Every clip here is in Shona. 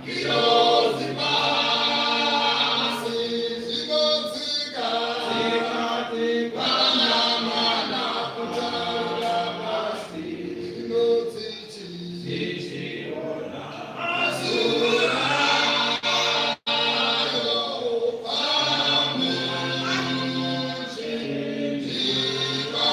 Ngirozi pasi dzinotsika Vana kutarira pasi dzinodzichiona Masura ayo pamuchinjikwa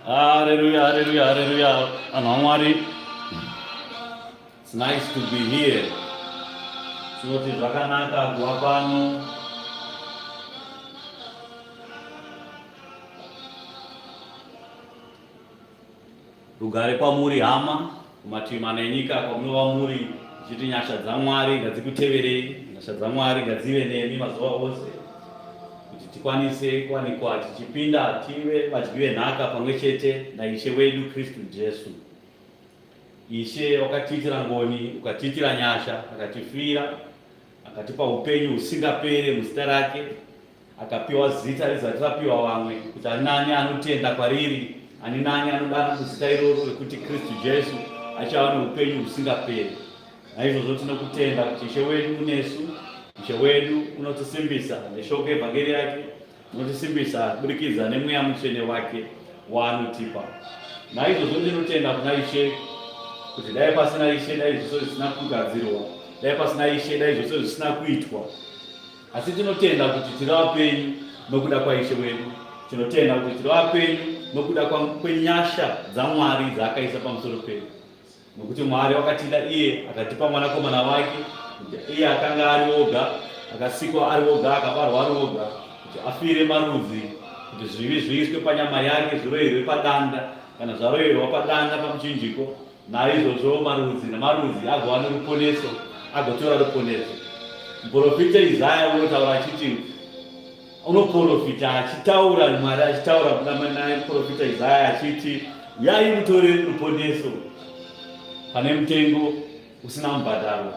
Hallelujah, hallelujah, hallelujah. Vanhu vaMwari, it's nice to be here. Tinoti zvakanaka kuva pano. Rugare kwamuri hama, kumativi mana enyika kwamunova muri, ndichiti nyasha dzaMwari ngadzikuteverei, nyasha dzaMwari ngadzive nemi mazuva ose, kuti tikwanise kuwanikwa tichipinda tive vadyi venhaka pamwe chete naIshe wedu Kristu Jesu. Ishe wakatiitira ngoni, ukatiitira nyasha, akatifira, akatipa upenyu husingapere muzita rake. Akapiwa zita rizati rapiwa vamwe, kuti ani nani anotenda kwariri, ani nani anodana kuzita iroro rekuti Kristu Jesu, achava neupenyu husingaperi. Naizvozvo tinokutenda kuti Ishe wedu unesu, Ishe wedu unotisimbisa neshoko evhangeri yake, unotisimbisa kuburikidza nemweya mutsvene wake waanotipa. Naizvozvo ndinotenda kuna Ishe kuti dai pasina Ishe dai zvose zvisina kugadzirwa, dai pasina Ishe dai zvose zvisina kuitwa. Asi tinotenda kuti tiri vapenyu nokuda kwaIshe wedu. Tinotenda kuti tiri vapenyu nokuda kwenyasha dzaMwari dzaakaisa pamusoro pedu. Nokuti Mwari wakatida iye akatipa mwanakomana wake, kuti iye akanga ari oga, akasikwa ari oga, akabarwa ari oga, kuti afire marudzi, kuti zvivi zviiswe panyama yake zviroyerwe padanda. Kana zvaroyerwa padanda pamuchinjiko, Naizvozvo marudzi namarudzi agova noruponeso, agotora ruponeso. Muporofita Isaya unotaura achiti, unoporofita achitaura Mwari achitaura kuna naye muporofita Isaya achiti, uyai mutore ruponeso pane mutengo usina mubhadharo,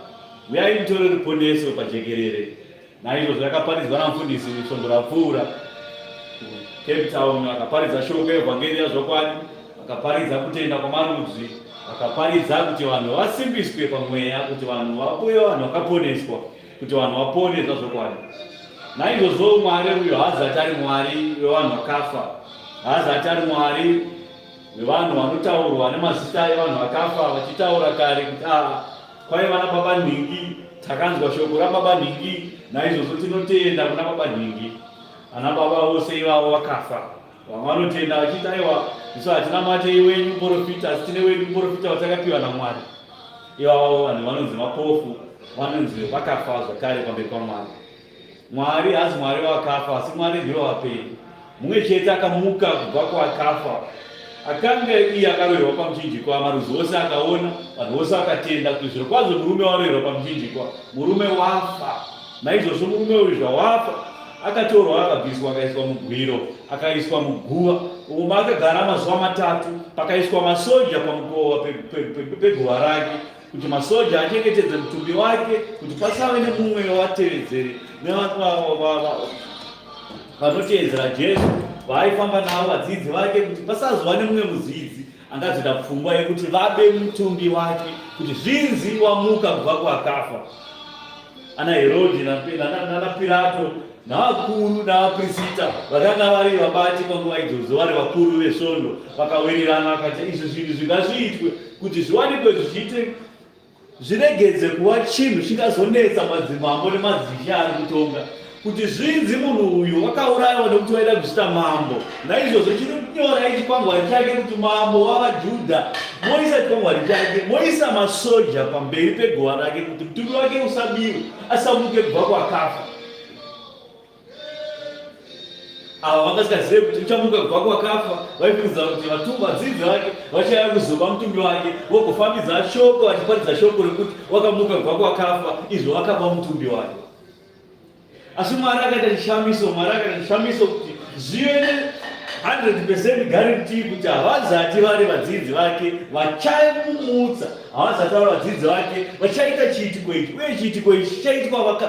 uyai mutore ruponeso pajekerere. Naizvozvo yakaparidzwa namufundisi svondo rapfuura kuCape Town, akaparidza shoko evhangeri yazvokwadi, akaparidza kutenda kwamarudzi, akaparidza kuti vanhu vasimbiswe pamweya, kuti vanhu vabuye vanhu vakaponeswa, kuti vanhu vapone zvazvokwadi. Naizvozvo Mwari uyo haazati ari Mwari wevanhu vakafa, haazati ari Mwari wevanhu vanotaurwa nemazita evanhu vakafa vachitaura kare kuti ah, Kwaiva nababa nhingi, takanzwa shoko rababa nhingi, naizvozvo tinotenda kuna baba nhingi. Ana baba vose ivavo vakafa. Vamwe vanotenda vachiti aiwa isu hatina matei wenyu muporofita asi tine wedu muporofita watakapiwa naMwari. Ivavo vanhu vanonzi mapofu, vanonzi vakafa zvakare pamberi paMwari. Mwari haazi Mwari wavakafa asi Mwari ndiwe vapenyu. Mumwe chete akamuka kubva kuvakafa akanga iye akaroverwa pamuchinjikwa, marudzi ose akaona, vanhu vose vakatenda kuti zvirokwazvo murume waroverwa pamuchinjikwa, murume wafa. Naizvozvo murume uyu zvawafa, akatorwa akabviswa akaiswa mugwiro, akaiswa muguva, umo maakagara mazuva matatu, pakaiswa masoja pamukova peguva rake, kuti masoja achengetedze mutumbi wake, kuti pasave nemumwe wevatevedzeri vanoteedzera Jesu vaaifamba navo vadzidzi vake, kuti pasazova nemumwe mudzidzi angazoita pfungwa yekuti vabe mutumbi wake kuti zvinzi wamuka kubva kuakafa. Ana Herodhi nana Pirato navakuru navaPrisita vakanga vari vabati panguva idzodzo vari vakuru vesvondo vakawirirana vakati izvi zvinhu zvingazviitwe kuti zviwanikwe zvichiite zviregedze kuva chinhu chingazonetsa madzimambo nemadzishe ari kutonga kuti zvinzi munhu uyu wakaurayiwa nekuti waida kuzviita mambo. Naizvozvo chiri kunyorai chikwangwari chake kuti mambo wavaJudha, moisa chikwangwari chake, moisa masoja pamberi peguva rake kuti mutumbi wake usabiwe, asamuke kubva kwakafa. Ava vangasingazive kuti uchamuka kubva kwakafa, vaifungidzira kuti vatumwa vadzidzi vake vachauya kuzoba mutumbi wake, vogofambidza shoko vachiparidza shoko rekuti wakamuka kubva kwakafa, izvo vakaba mutumbi wake. Asi Mwari akaita chishamiso, Mwari akaita chishamiso kuti zvive ne 100% guarantee kuti havazati vari vadzidzi vake vachamumutsa, havazati vari vadzidzi vake vachaita chiitiko ichi, uye chiitiko ichi chichaitwa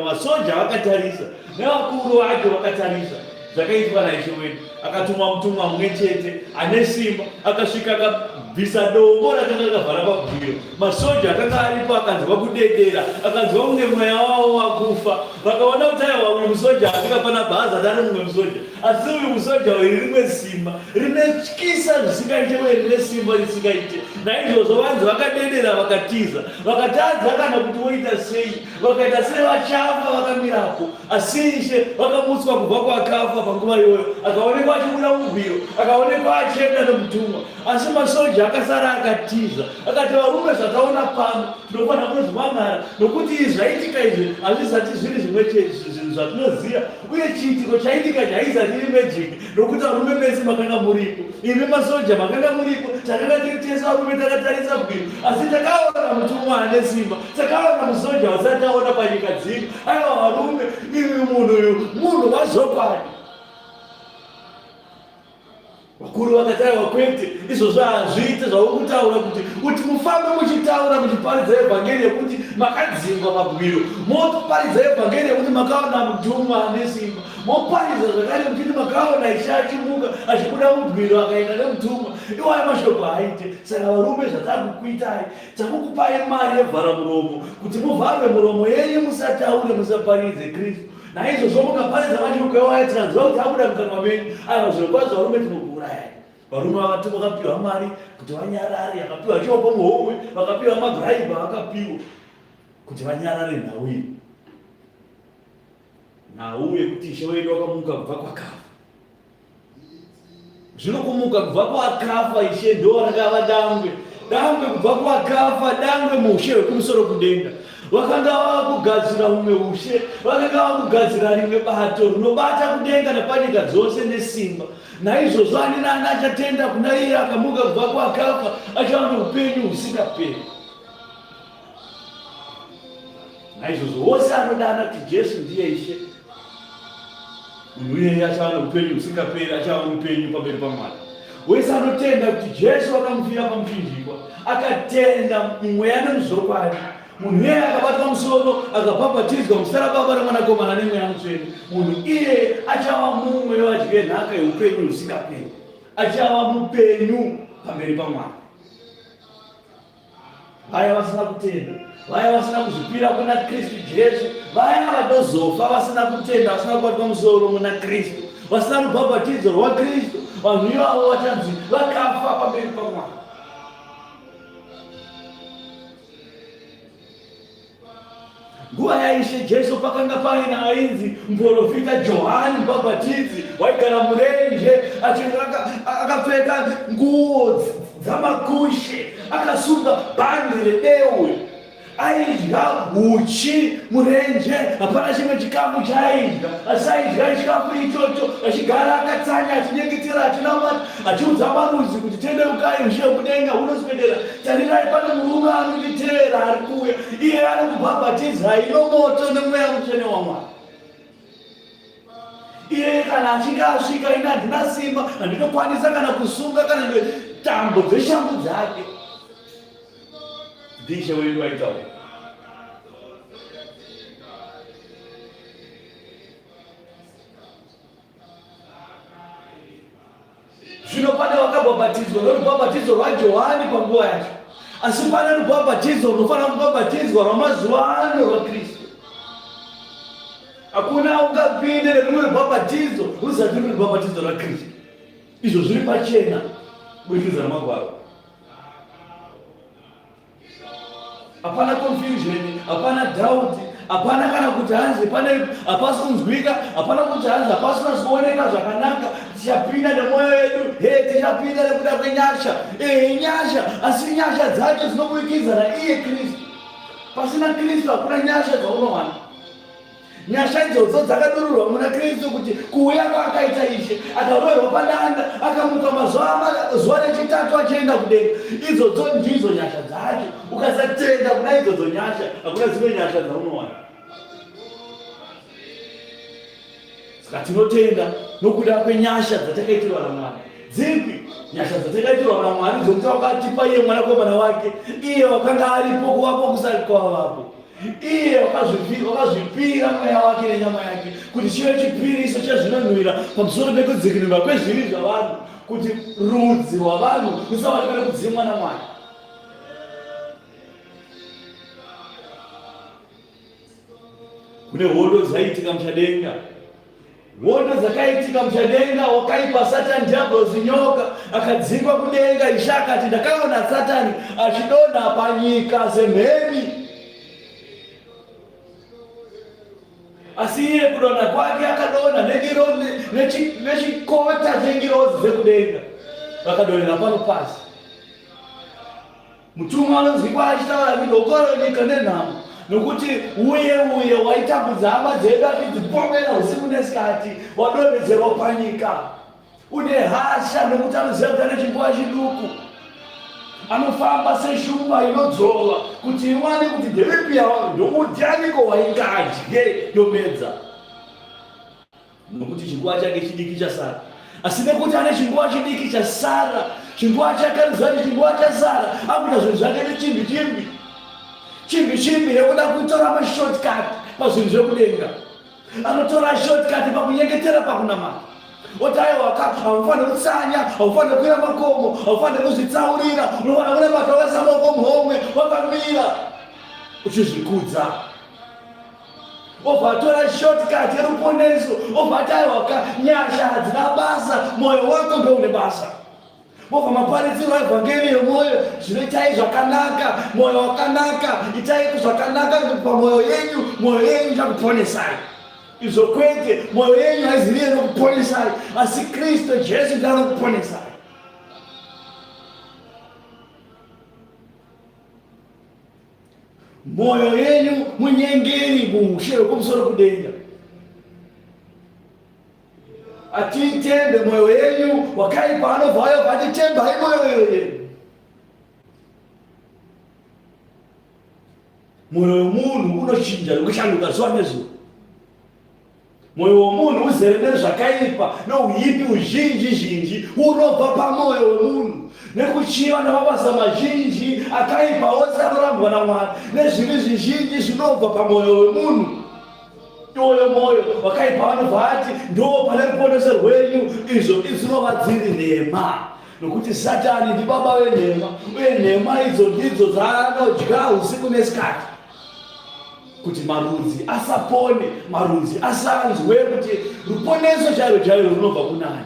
masoja vakatarisa nevakuru vacho vakatarisa. Zvakaitwa naIshe wedu, akatuma mutumwa mumwe chete ane simba, akasvika akabvisa dombo rakanga rakavhara pabwiro. Masoja akanga aripo akanzwa kudedera, akanzwa kunge mweya wavo wakufa. Vakaona kuti aiwa, uyu musoja asvika pana bhazi ari mumwe musoja, asi uyu musoja uyu rimwe simba rinetyisa zvisingaite uye rine simba risingaite. Naizvozvo vanzi vakadedera vakatiza, vakatadza kana kuti voita sei, vakaita sevachafa vakamirapo. Asi Ishe vakamutswa kubva kwakafa panguva iyoyo, akaonekwa achibuda mubwiro, akaonekwa achienda nomutumwa. Asi masoja akasara akatiza, akati, Varume, zvataona pano tinofanira kunozvimangara, nokuti izvi zvaitika izvi hazvisati zviri zvimwe zvinhu zvatinoziva, uye chiitiko chaitika chaisati iri magic, nokuti varume mese makanga muripo, imi masoja makanga muripo, takanga tiri tese varume takatarisa bwiro, asi takaona mutumwa ane simba, takaona musoja wasati aona panyika dzino. Aiwa varume, imi munhu uyu munhu wazvokwadi. Vakuru vakati aiwa kwete, izvozvo hazviite zvauri kutaura kuti kuti mufambe muchitaura muchiparidza evhangeri yekuti makadzingwa mabwiro, moparidza evhangeri yekuti makaona mutumwa ane simba, moparidza zvakare muchiti makaona Ishe achimuka achibuda mubwiro akaenda nemutumwa. Iwayo mashoko haaite. Saka varume, zvatakukuitai, takukupai mari yevhara muromo kuti muvharwe muromo yenyu, musataure, musaparidze Kristu. Naizvozvo mukaparidza mashoko iwayo tikanzwa kuti abuda mukanwa menyu, aiwa zvirokwazvo varume tinokuurayai. Varume vakati vakapiwa mari kuti vanyarare, vakapiwa chioko muhomwe, vakapiwa mabraiba vakapiwa kuti vanyarare nhau iyi. Nhau yekuti Ishe wedu wakamuka kubva kwakafa. Zvino kumuka kubva kwakafa Ishe ndo rakava dangwe, dangwe kubva kwakafa, dangwe muushe hwekumusoro kudenga. Vakanga vava kugadzira humwe ushe, vakanga vava kugadzira rimwe bato rinobata kudenga napanyika dzose nesimba. Naizvozvo ani naani achatenda kuna iye akamuka kubva kwakafa achava noupenyu husingaperi. Naizvozvo wose anodana kuti Jesu ndiye Ishe, munhu iyeye achava noupenyu husingaperi, achava mupenyu pamberi paMwari. Wese anotenda kuti Jesu akamufira pamuchinjikwa, akatenda mumweya nemuzvokwadi, munhu iyeye akabatwa musoro akabhabhatidzwa muzita raBaba raMwanakomana neMweya Mutsvene, munhu iyeye achava mumwe wevadyi venhaka yeupenyu husingaperi, achava mupenyu pamberi paMwari. Vaya vasina kutenda, vaya vasina kuzvipira kuna Kristu Jesu, vaya vanozofa vasina kutenda, vasina kubatwa musoro muna Kristu, vasina rubhabhatidzo rwaKristu, vanhu ivavo vachanzi vakafa pamberi paMwari. Nguva yaIshe Jesu pakanga paina ainzi muprofita Johani Mubhabhatidzi waigara murenje akapfeka nguo dzamakushe akasunga bhandi redehwe aidya huchi murenje hapana chimwe chikafu chaaidya asi aidya chikafu ichocho achigara akatsanya achinyengetera achinamata achiudza marudzi kuti tendeukai ushe hwekudenga hunoswedera tarirai pane murume anonditevera ari kuuya iye anokubhabhatidzai nomoto nemweya mutsvene wamwari iye kana achinge asvika ini handina simba handinokwanisa kana kusunga kana tambo dzeshangu dzake ndishe wedu aitaura Zvino pane vakabhabhatidzwa norubhabhatidzo rwaJohani panguva yacho, asi pane rubhabhatidzo runofanira kubhabhatidzwa rwamazuva ano rwaKristu. Hakuna ungapinde nerumwe rubhabhatidzo ruzati ruri rubhabhatidzo rwaKristu. Izvo zviri pachena kuburikidza namagwaro. Hapana confusion, hapana doubt, hapana kana kuti hanzi pane hapasi kunzwika, hapana kuti hanzi hapasi kuoneka zvakanaka. Tichapinda nemwoyo yedu, he tichapinda nekuda kwenyasha, ehe nyasha, asi nyasha dzacho dzinoburikidza naiye Kristu. Pasina Kristu hakuna nyasha dzaunowana. Nyasha idzodzo dzakadururwa muna Kristu kuti kuuya kwaakaita Ishe, akaroverwa padanda, akamuka mazuva zuva rechitatu achienda kudenga. Idzodzo ndidzo nyasha dzacho. Ukasatenda kuna idzodzo nyasha, hakuna dzimwe nyasha dzaunowana. Saka tinotenda nokuda kwenyasha dzatakaitirwa naMwari. Dzipi nyasha dzatakaitirwa naMwari dzokuti wakatipa iye mwanakomana wake, iye wakanga aripo kuvapo kusati kwavapo. Iye wakazvipira mweya wake nenyama yake kuti chive chipiriso chezvinonhuwira pamusoro pekudzikinurwa kwezvivi zvavanhu, kuti rudzi rwavanhu rusawanikwe nekudzimwa naMwari. Kune hondo dzaiitika muchadenga Hondo dzakaitika muchadenga, wakaipa Satani Diablosi nyoka akadzingwa kudenga. Ishe akati, ndakaona Satani achidonha panyika semheni. Asi iye kudonha kwake akadonha nechikota chengirozi dzekudenga, vakadonhera pano pasi. Mutumwa anonzwikwa achitaura kuti okoro nyika nenhamo nokuti uye uye waitambudza hama dzedu achidzipomera usiku nesikati wadonhedzerwa panyika une hasha nokuti anoziva kuti ane chinguva chiduku anofamba seshumba inodzvova kuti iwane kuti ndevipi ndoudyaniko waingadye yomedza Nokuti chinguva chake chidiki chasara. Asi nekuti ane chinguva chidiki chasara, chinguva chake anoziva kuti chinguva chasara, akuita zvinhu zvake nechimbi chimbi. Chimbi chimbi nekuda kutora mashortcut pazvinhu zvekudenga. Anotora shortcut pakunyengetera pakunamata. Oti aiwa ka, haufaniri kutsanya, haufaniri kukwira makomo, haufaniri kuzvitsaurira, unofanira kunamata wakaisa maoko muhomwe, wakamira uchizvikudza. Obva atora shortcut yeruponeso, obva ati aiwa ka, nyasha hadzina basa, mwoyo wako ndoune basa. Mobva maparidzirwa evhangeri yemwoyo, zvino itai zvakanaka, mwoyo wakanaka, itai zvakanaka pamwoyo yenyu, mwoyo yenyu ichakuponesai. Izvo kwete, mwoyo yenyu haizivi inokuponesai, asi Kristu Jesu ndiye anokuponesai. Mwoyo yenyu munyengeri muushe hwekumusoro kudenga. Atiitembe mwoyo yenyu wakaipa anobva ayo atitembai mwoyo yenyu. Mwoyo wemunhu unochinja nokushanduka zuva nezuva. Mwoyo womunhu uzere nezvakaipa nouipi huzhinji zhinji hunobva pamwoyo wemunhu, nekuchiva namabasa mazhinji akaipa ose anorambwa naMwari, nezvivi zvizhinji zvinobva pamwoyo wemunhu. Iwoyo mwoyo wakaipa vanobva ati ndo pane ruponeso rwenyu, izvo dzinova dziri nhema, nokuti Satani ndibaba venhema, uye nhema idzo ndidzo dzaanodya usiku nesikati. kuti marudzi asapone, marudzi asanzwe kuti ruponeso chairo chairo runobva kunani.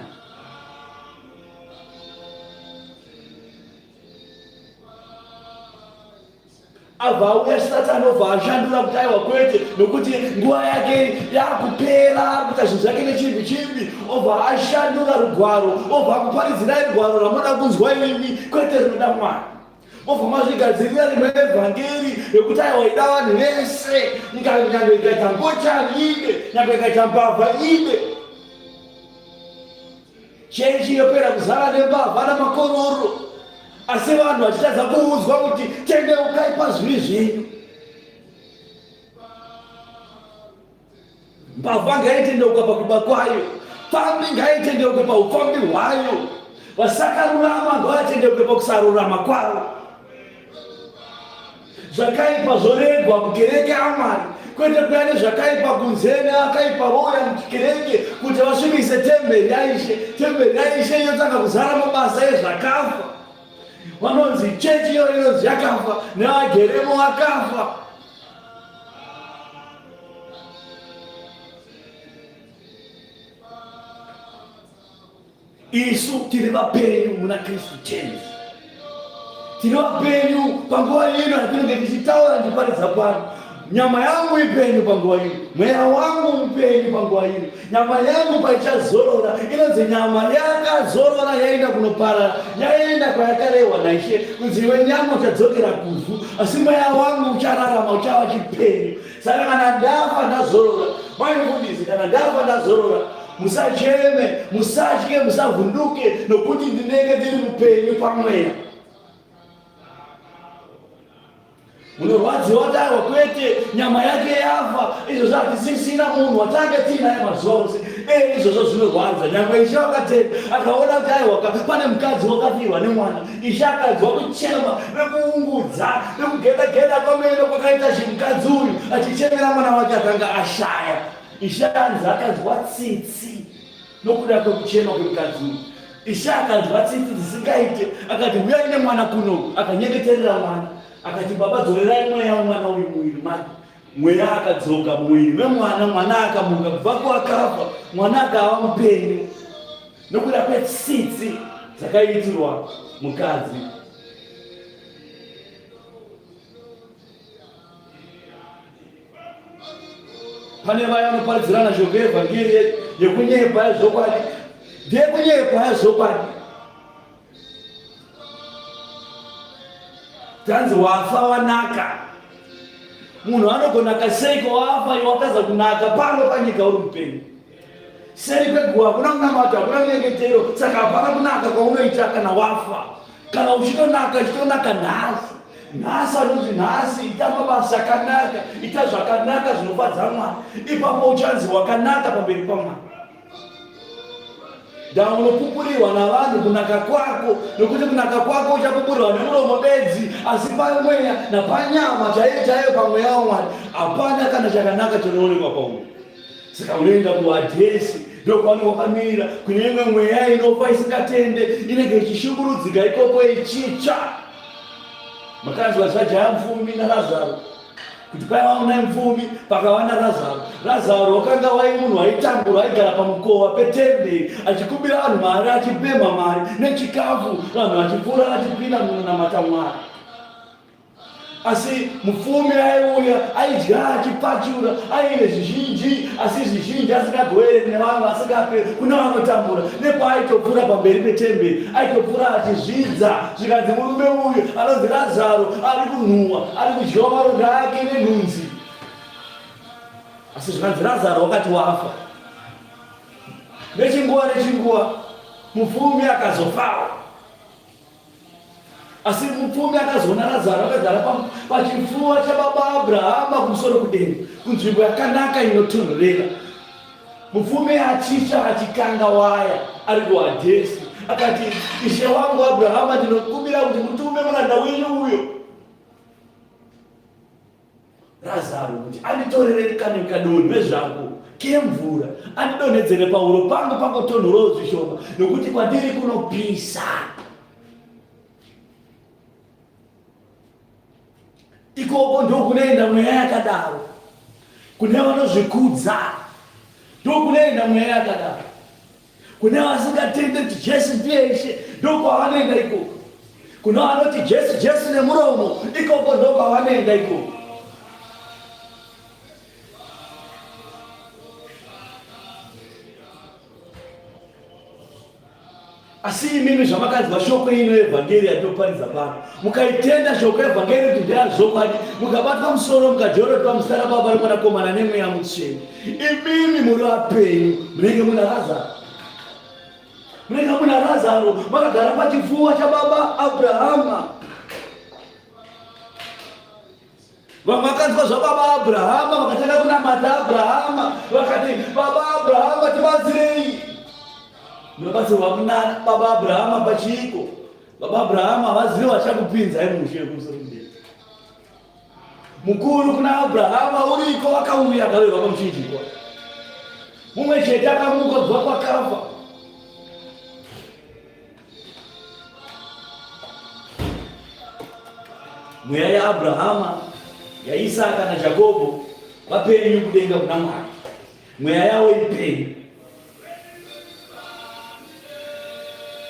Abva auya Satani obva ashandura kuti aiwa kwete nokuti nguva yake yakupera ari kuita zvinhu zvake nechimbi chimbi obva ashandura rugwaro obva akuparidzirai rugwaro ramunoda kunzwa imi kwete rinoda Mwari. Mobva mazvigadzirira rimwe evhangeri rekuti aiwa ida vanhu vese nyange ikaita ngochani ide nyange ikaita mbavha ide. Chechi yopera kuzara nembavha namakororo asi vanhu vachitadza kuudzwa kuti tendeukai pazvivi zvenyu. Mbavha ngaitendeuka pakuba kwayo, pfambi ngaitendeuke paupfambi hwayo, vasakarurama ngavatendeuke pakusarurama kwavo. Zvakaipa zvoregwa mukereke yaMwari, kwete kuya nezvakaipa kunze neakaipa vouya mukereke kuti vasvibise temberi yaIshe. Temberi yaIshe yotanga kuzara mabasa ezvakafa. Vanonzi chechi iyoyo inonzi yakafa nevageremo vakafa. Isu tiri vapenyu muna Kristu Tenzi. Tiri vapenyu panguva ino yatinenge tichitaura ndichiparidza pano. Nyama yangu ipenyu panguva ino, mweya wangu mupenyu panguva ino. Nyama yangu paichazorora, inonzi nyama yakazorora yaenda kunoparara, yaenda kwayakarehwa naIshe kunzi iwe nyama uchadzokera kuvhu, asi mweya wangu uchararama, uchava chipenyu. Saka kana ndafa ndazorora, mai mufundisi, kana ndafa ndazorora, musacheme, musatye, musavhunduke, nokuti ndinenge ndiri mupenyu pamweya. Munorwadziwa taiwa kwete, nyama yake yafa, izvozvo hatisisina munhu watange tiinaye mazuva ose. Eh, izvozvo zvinorwadza. Nyangwe Ishe wakatenda akaona kuti aiwa pane mukadzi wakafirwa nemwana. Ishe akanzwa kuchema nekuungudza nekugeda-geda kwameno kwakaita chimukadzi uyu achichemera mwana wake akanga ashaya. Ishe anzi akanzwa tsitsi nokuda kwekuchema kwemukadzi uyu. Ishe akanzwa tsitsi dzisingaite, akati huyai nemwana kuno. Akanyengeterera mwana, akati baba dzorerai mweya wemwana uyu muviri make. Mweya akadzoka muviri memwana, mwana akamuka kubva kuakafa, mwana akava mupenyu nokuda kwetsitsi dzakaitirwa mukadzi. Pane vaya vanoparidzirana shoko yevhangeri yekunyepa yezvokwadi, ndeyekunyepa yezvokwadi. Tanzi wafa wanaka. Munhu anogonaka seiko wafa iwe watadza kunaka pano panyika uri mupenyu. Seri kweguva hakuna munamato, hakuna munyengetero, saka hapana kunaka kwaunoita kana wafa. Kana uchitonaka, chitonaka nhasi. Nhasi anonzi nhasi ita mabasa akanaka, ita zvakanaka zvinofadza Mwari. Ipapo uchanzi wakanaka pamberi paMwari. Ndaunopupurirwa navanhu kunaka kwako, nokuti kunaka kwako uchapupurirwa nemuromo bedzi, asi pamweya napanyama chaiyo chaiyo pamweya waMwari hapana kana chakanaka chinoonekwa pauri. Saka unoenda kuhadhesi, ndokwaunenge wakamira kune imwe mweya inofa isingatende, inenge ichishungurudzika ikoko ichitsva. Makanzwa zvajaya mupfumi naRazaro kuti paiva una mupfumi pakava naRazaro. Razaro wakanga wai munhu waitambura, aigara pamukova petemberi achikumbira vanhu mari, achipemha mari nechikafu, vanhu vachipfuura vachipinda munonamata Mwari. Asi mupfumi aiuya aidya achipfachura, aine zvizhinji, asi zvizhinji asingagovere nevamwe, asingape kune vanotambura. Nepaaitopfuura pamberi petemberi, aitopfuura achizvidza. Zvikanzi murume uyu anonzi Razaro ari kunhuwa, ari kudyiwa maronda ake nenhunzi. Asi zvikanzi Razaro wakati wafa. Nechinguva nechinguva mupfumi akazofawo. Asi mupfumi akazoona Razaro akagara pachifuva chababa Abrahama kumusoro kudenga, kunzvimbo yakanaka inotonhorera. Mupfumi achitsva achikanga waya ari kuHadhesi akati, Ishe wangu Abrahama, ndinokumbira kuti mutume muranda wenyu uyo Razaro kuti anditorere kane kadonhwe zvako kemvura andidonhedzere pahuro pangu pangotonhorawo zvishoma nokuti kwandiri kunopisa. Ikoko ndokunoenda mweya yakadaro, kune vanozvikudza ndokunoenda mweya yakadaro, kune vasingatende kuti Jesu ndiye Ishe ndokwavanoenda ikoko. Kuno anoti Jesu Jesu nemuromo, ikoko ndokwavanoenda ikoko. Asi imimi zvamakanzwa shoko ino yevhangeri yatinoparidza pano, mukaitenda shoko yevhangeri kuti ndeyazvokwadi, mukabatwa musoro mukajorotwa muzita raBaba reMwanakomana neMweya Mutsvene, imimi muri vapenyu, munenge muna Razaro. Munenge muna Razaro, makagara pachipfuwa chababa Abrahama. Vamwe vakanzwa zvababa Abrahama vakatanga kunamata Abrahama, vakati, Baba Abrahama tibatsirei. Munobatsirwa kuna baba Abrahama pachiiko? Baba Abrahama havazivi vachakupinzai mushe kumusoro kudenga. Mukuru kuna Abrahama uriko akauya akaverwa pamuchinjikwa. Mumwe chete akamuka kubva kwakafa. Mweya yaAbrahama, yaIsaka naJakobho vapenyu kudenga kuna Mwari. Mweya yavo ipenyu.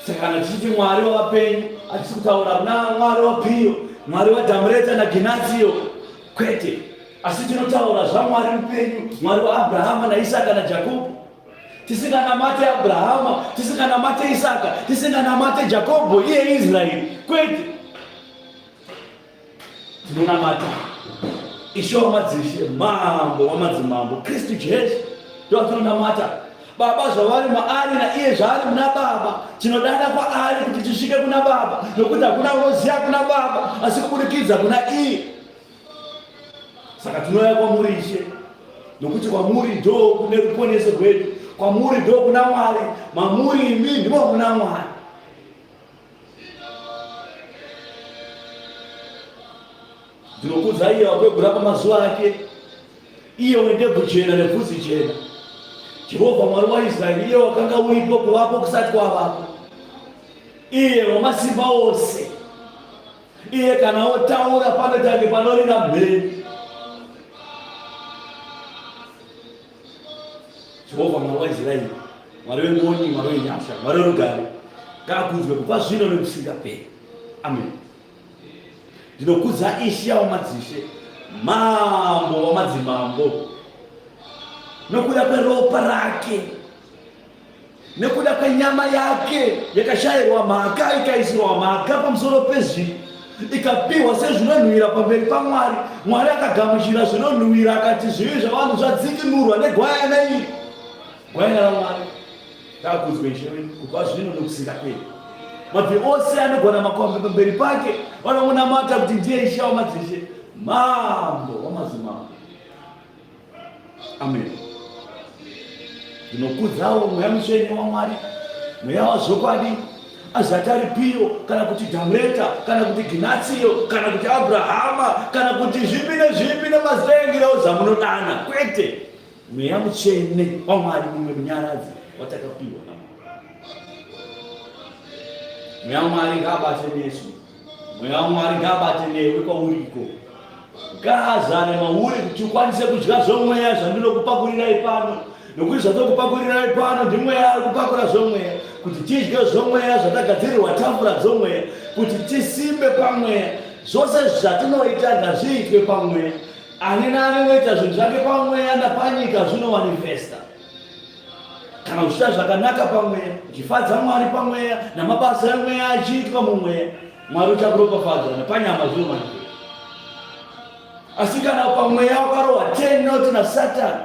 Saka kana tichiti Mwari wavapenyu, hatisi kutaura kuna Mwari waPiyo, Mwari waDhamureta naGenatio, kwete. Asi tinotaura zvaMwari mupenyu, Mwari waAbrahama naIsaka naJakobho. Tisinganamate Abrahama, tisinganamate Isaka, tisinganamate Jakobho, iye Israeri, kwete. Tinonamata Ishe wamadzishe, Mambo wamadzimambo, Kristu Jesu ndovatinonamata. Baba zvavari maari naiye zvaari muna Baba, tinodana kwaari kuti tisvike kuna Baba, nokuti hakuna unoziva kuna Baba asi kuburikidza kuna iye. Saka tinouya kwamuri Ishe, nokuti kwamuri ndo kune ruponeso rwedu, kwamuri ndo kuna Mwari, mamuri imi ndimo muna Mwari. Ndinokudza iye wakwegura pamazuva ake, iye wendebvu jena nebvudzi jena, Jehovha Mwari waIsraeri, iye wakanga uripo kuvapo kusati kwavapo, iye wamasimba ose. Iye kana otaura panoita kunge panorira mheni. Jehovha Mwari waIsraeri, Mwari wengoni, Mwari wenyasha, Mwari werugare, ngaakudzwe kubva zvino nekusingaperi. Amen. Ndinokudza Ishe wamadzishe, Mambo wamadzimambo, nokuda kweropa rake nekuda kwenyama yake yakashayirwa mhaka ikaisirwa mhaka pamusoro pezvivi ikapiwa sezvinonhuwira pamberi paMwari. Mwari akagamuchira zvinonhuwira akati zvivi zvavanhu zvadzikinurwa negwayana iri. Gwayana raMwari ngaakudzwe Ishe wedu kubva zvino nokusingaperi. Mabvi ose anogona makwambe pamberi pake vanomunamata kuti ndiye Ishe wamadzishe, Mambo wamadzimambo. Amen. Ndinokudzawo mweya mutsvene waMwari, mweya wazvokwadi, azati ari Piyo kana kuti Dhamureta kana kuti Ginatsiyo kana kuti Abrahama kana kuti zvipi nezvipi nemazita engirozi amunodana. Kwete, mweya mutsvene waMwari mumwe munyaradzi watakapiwa naMwari. Mweya waMwari ngaabate nesu. Mweya waMwari ngaabate newe kwauriko. Ngaazare mauri kuti ukwanise kudya zvomweya zvandinokupakurirai pano. Nokuti zvatokupakurirai pano ndimweya ari kupakura zvomweya, kuti tidye zvomweya zvatagadzirirwa tafura dzomweya, kuti tisimbe pamweya. Zvose zvatinoita ngazviitwe pamweya. Ani naani unoita zvinhu zvake pamweya napanyika zvinomanifesta. Kana uchiita zvakanaka pamweya, uchifadza Mwari pamweya, namabasa emweya achiitwa mumweya, Mwari uchakuropafadza napanyama zvinomanifesta. Asi kana pamweya wakarohwa 10 not naSatani,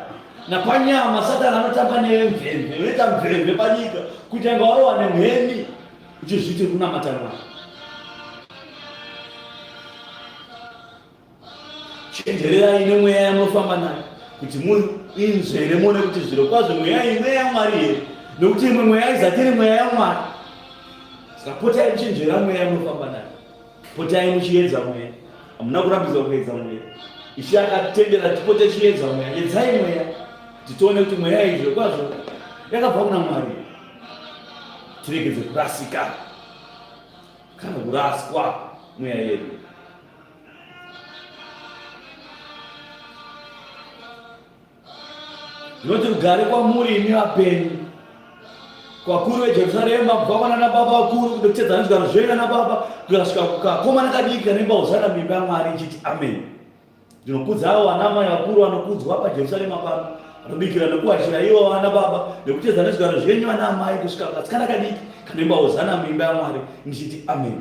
napanyama Satani anotamba newe mvemve, unoita mvemve panyika kuita inga warohwa nemheni uchizviti kunamata Mwari. Chenjererai nemweya yamunofamba nayo kuti muinzvere muone kuti zviro kwazvo mweya iyi mweya yaMwari here, nokuti imwe mweya izati iri mweya yaMwari. Saka potai muchinzvera mweya yamunofamba nayo, potai muchiedza mweya. Hamuna kurambidzwa kuedza mweya. Ishe akatendera tipote chiedza mweya. Edzai mweya kuti tione kuti mweya iyi zviro kwazvo yakabva kuna Mwari, tiregedze kurasika kana kuraswa mweya yedu. Ndinoti rugare kwamuri imi vapenyu. Kuvakuru veJerusarema, kubva kwanana baba vakuru kutotedza nezvigaro zvenyu nana baba, kukasvika kukakomana kadiki kanoimba hosana muimba yaMwari ichiti amen. Ndinokudza avo vana mai vakuru vanokudzwa paJerusarema pano, vanobikira nekuwachira ivo vana baba nekutedza nezvigaro zvenyu vana amai kusvika kasikana kadiki kanoimba hosana muimba yaMwari ndichiti amen.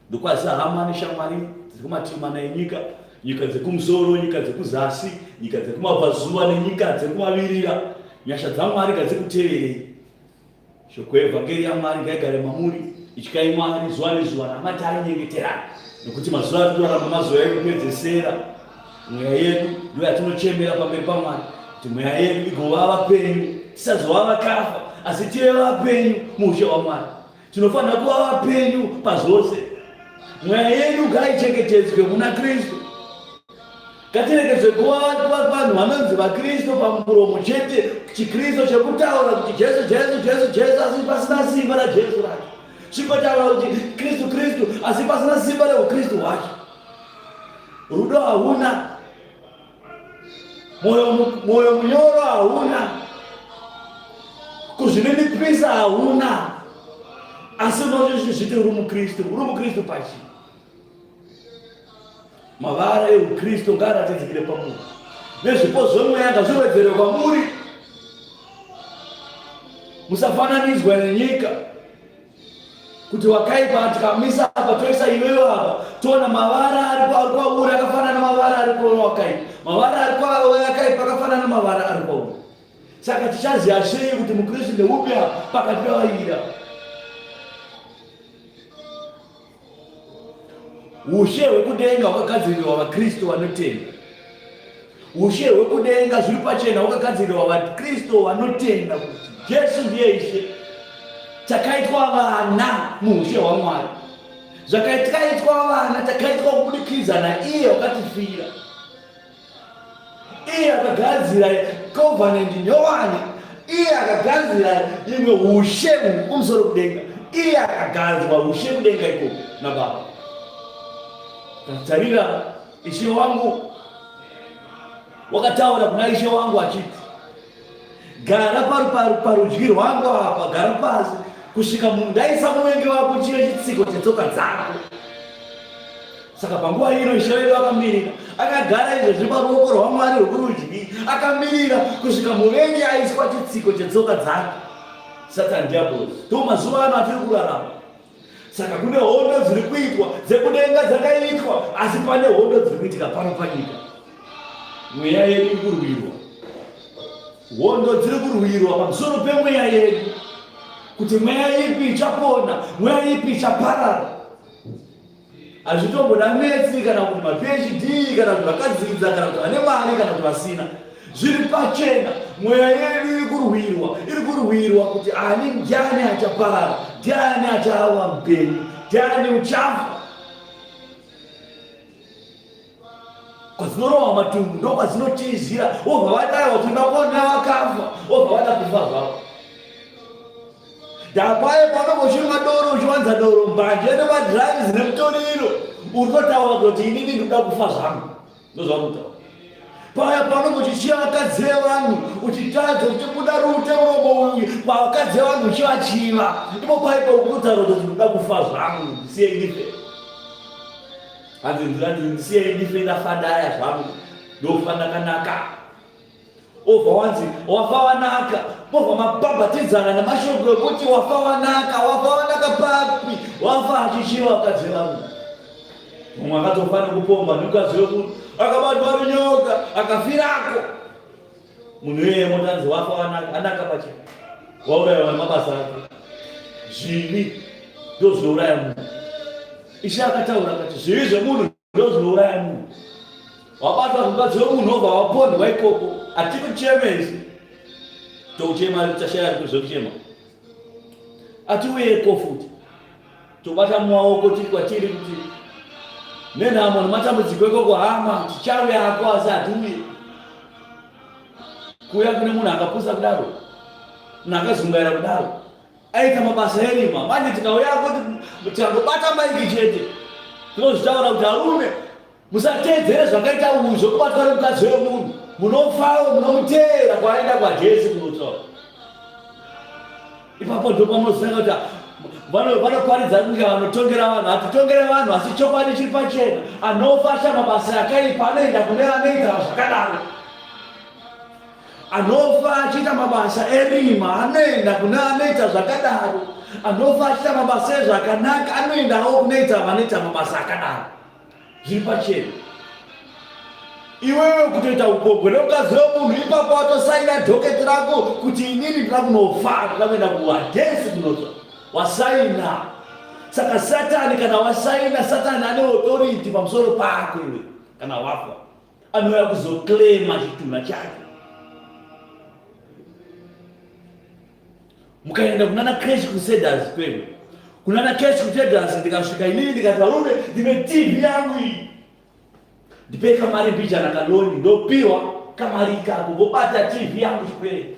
Ndokwazisa hama neshamwari dziri kumativi mana enyika, nyika dzekumusoro, nyika dzekuzasi, nyika dzekumabvazuva nenyika dzekumavirira. Nyasha dzaMwari ngadzikuteverei. Shoko yevhangeri yaMwari ngaigare mamuri. Ityai Mwari zuva nezuva, namatai, nyengeterai, nekuti mazuva atiri kurarama mazuva ekupedzesera. Mweya yedu ndiyo yatinochemera pamberi paMwari kuti mweya yedu igova vapenyu, tisazova vakafa, asi tive vapenyu muushe hwaMwari. Tinofanira kuva vapenyu pazvose. Mweya yedu ngaichengetedzwe muna Kristu. Ngatiregedzwe kuva vanhu vanonzi vaKristu pamuromo chete, chiKristu chekutaura kuti Jesu, Jesu, Jesu, Jesu, asi pasina simba raJesu racho. Chingotaura kuti Kristu, Kristu, asi pasina simba reuKristu hwacho. Rudo hauna. Mwoyo munyoro hauna, kuzvininipisa hauna, asi unozviti uri muKristu. Uri muKristu pachii? Mavara euKristu ngaaratidzikire pamuri, nezvipo zvemweya ngazviwedzere kwamuri. Musafananidzwa nenyika. Kuti wakaipa tikamisa apa toisa iwewe apa toona mavara ari kwauri kwauri akafanana namavara ari kwauri wakaipa, mavara ari kwauri akaipa akafanana namavara ari kwauri. Saka tichaziva sei kuti muKristu ndeupi apa pakati pevaviri apa? Ushe hwekudenga hwakagadzirirwa vaKristu vanotenda. Ushe hwekudenga zviri pachena hwakagadzirirwa vaKristu vanotenda kuti Jesu ndiye Ishe. Takaitwa vana muushe hwaMwari. Zvakaitwa vana takaitwa kubudikidza naiye wakatifira. Iye akagadzira covenant nyowani, iye akagadzira imwe ushe kumusoro kudenga, iye akagadzwa ushe kudenga ikoko naBaba. Tarira, Ishe wangu wakataura kuna Ishe wangu achiti, gara parudyi rwangu apa, gara pasi kusvika ndaisa muvengi wako chive chitsiko chetsoka dzako. Saka panguva ino Ishe wedu akamirira, akagara izvezvi paruoko rwaMwari rwokurudyi, akamirira kusvika muvengi aiswa chitsiko chetsoka dzake, Satani Diablos. Ndo mazuva ano atiri kurarama. Saka kune hondo dziri kuitwa dzekudenga dzakaitwa, asi pane hondo dziri kuitika pano panyika. Mweya yedu iri kurwirwa, hondo dziri kurwirwa pamusoro pemweya yedu, kuti mweya ipi ichapona, mweya ipi ichaparara. Hazvitomboda metsi kana kuti maPhD kana kuti vakadzidza kana kuti vane mari kana kuti vasina. Zviri pachena, mweya yedu iri kurwirwa, iri kurwirwa kuti ani ndiani achaparara, ndiani achava mupenyu, ndiani uchafa. Kwadzinorohwa matumbu ndokwadzinotizira, wobva vadaiwa kuti vakuona vakafa, wobva vada kufa zvavo. Ndapaye panonge uchinwa doro uchiwanza doro mbanje nemadrugs nemutoriro uri kutotaura kuti inini ndikuda kufa zvangu ndozvauri kutaura. Paya panonge uchichiya vakadzi vevanhu uchitadza uchibuda rute muromo uyu pavakadzi vevanhu uchivachiva ipo paipo uri kutotaura kuti ndikuda kufa zvangu ndisiyei ndife. Hanzi ndisiyei ndife ndafadaya zvangu ndofa ndakanaka. Obva wanzi wafa wanaka, mobva mabhabhatidzana namashoko ekuti wafa wanaka, wafa wanaka papi? Wafa achichiva vakadzi vangu. Mumwe akatofa nekupomba nemukadzi wemunhu, akabatwa runyoka, akafirako. Munhu iyeye motanzi wafa wanaka, anaka pachena. Waurayiwa nemabasa ake. Zvivi ndozvinouraya munhu. Ishe akataura akati zvivi zvemunhu Ndozvinouraya munhu. Wabatwa mukadzi wemunhu wobva wapondwa ikoko. Hatikucheme isu. Tokuchema tashaya zvekuchema. Atiuyeko futi. Tobata mumaoko tiri kwatiri kuti nenhamo nematambudziko ikoko hama tichauyako asi hatiuye. Kuuya kune munhu akapusa kudaro. Munhu akazungaira kudaro. Aita mabasa erima manje tikauya kuti tikangobata maiki chete tinozvitaura kuti arume musateedzere zvakaita uyu zvekubatwa nemukadzi wemunhu munofawo munomuteera kwaenda kwaJesu kunotaura. Ipapo ndopamunoziva kuti vanoparidza kunge vanotongera vanhu. Hatitongere vanhu, asi chokwadi chiri pachena. Anofa achiita mabasa akaipa anoenda kune vanoita zvakadaro. Anofa achiita mabasa erima anoenda kune anoita zvakadaro. Anofa achiita mabasa ezvakanaka anoendawo kunoita vanoita mabasa akadaro. Zviri pachena. Iwewe kutoita upombwe nemukadzi wemunhu ipapo watosaina dhoketi rako kuti inini ndinoda kunofa ndinoda kuenda kuhadhesi kunotsva. Wasaina. Saka Satani kana wasaina Satani ane authority pamusoro pako iwe kana wafa. Anouya kuzoclaima chitunha chake. Mukaenda kunana Cash Crusaders kwedu. Kunana Cash Crusaders ndikasvika inini ndikati varume ndine TV yangu iyi. Ndipei kamari mbijana kaloni ndopiwa kamari ikako vobata TV yangu chikwereti.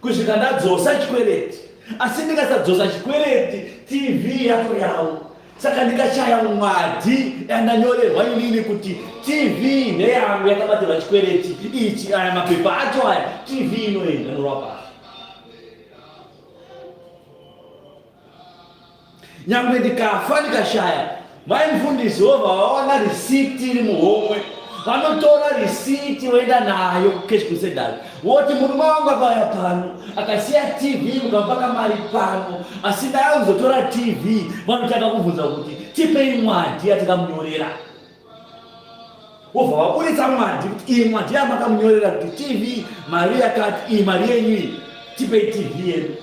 Kusvika ndadzosa chikwereti. Asi ndikasadzosa chikwereti TV yato yavo. Saka ndikashaya mwadhi yandanyorerwa inini kuti TV ndeyangu yakabatirwa chikwereti ichi aya mapepa acho aya TV inoenda norwa pasi. Nyangwe ndikafa ndikashaya mai mufundisi vobva vawana risiti iri muhomwe vanotora risiti voenda nayo kucash crusaders voti murume wangu akauya pano akasiya tv mukamupa kamari pano asi ndaya kuzotora tv vanotanga kubvunza kuti tipei mwadhi yatakamunyorera wobva vaburitsa mwadhi kuti iyi mwadhi yamakamunyorera kuti tv mari yakati iyi mari yenyu iyi tipei tv yedu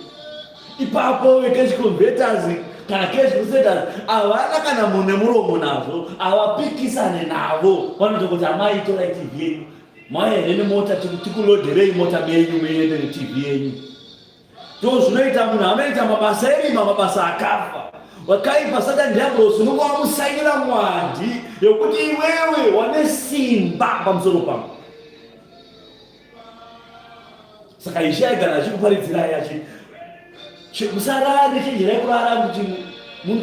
ipapo vecash converters kana cash crusaders havana kana mune muromo nazvo havapikisane navo vanotokoti amai torai tv yenyu mauya here nemota tikuloderei mota menyu muende netv yenyu Ndozvinoita munhu anoita mabasa erima, mabasa akafa. Wakaipa Satani Diablosi unonga wamusainira mwadhi yokuti iwewe wane simba pamusoro pangu. Saka Ishe aigara achikuparidzirai achiti musarare, chenjerai kurara kuti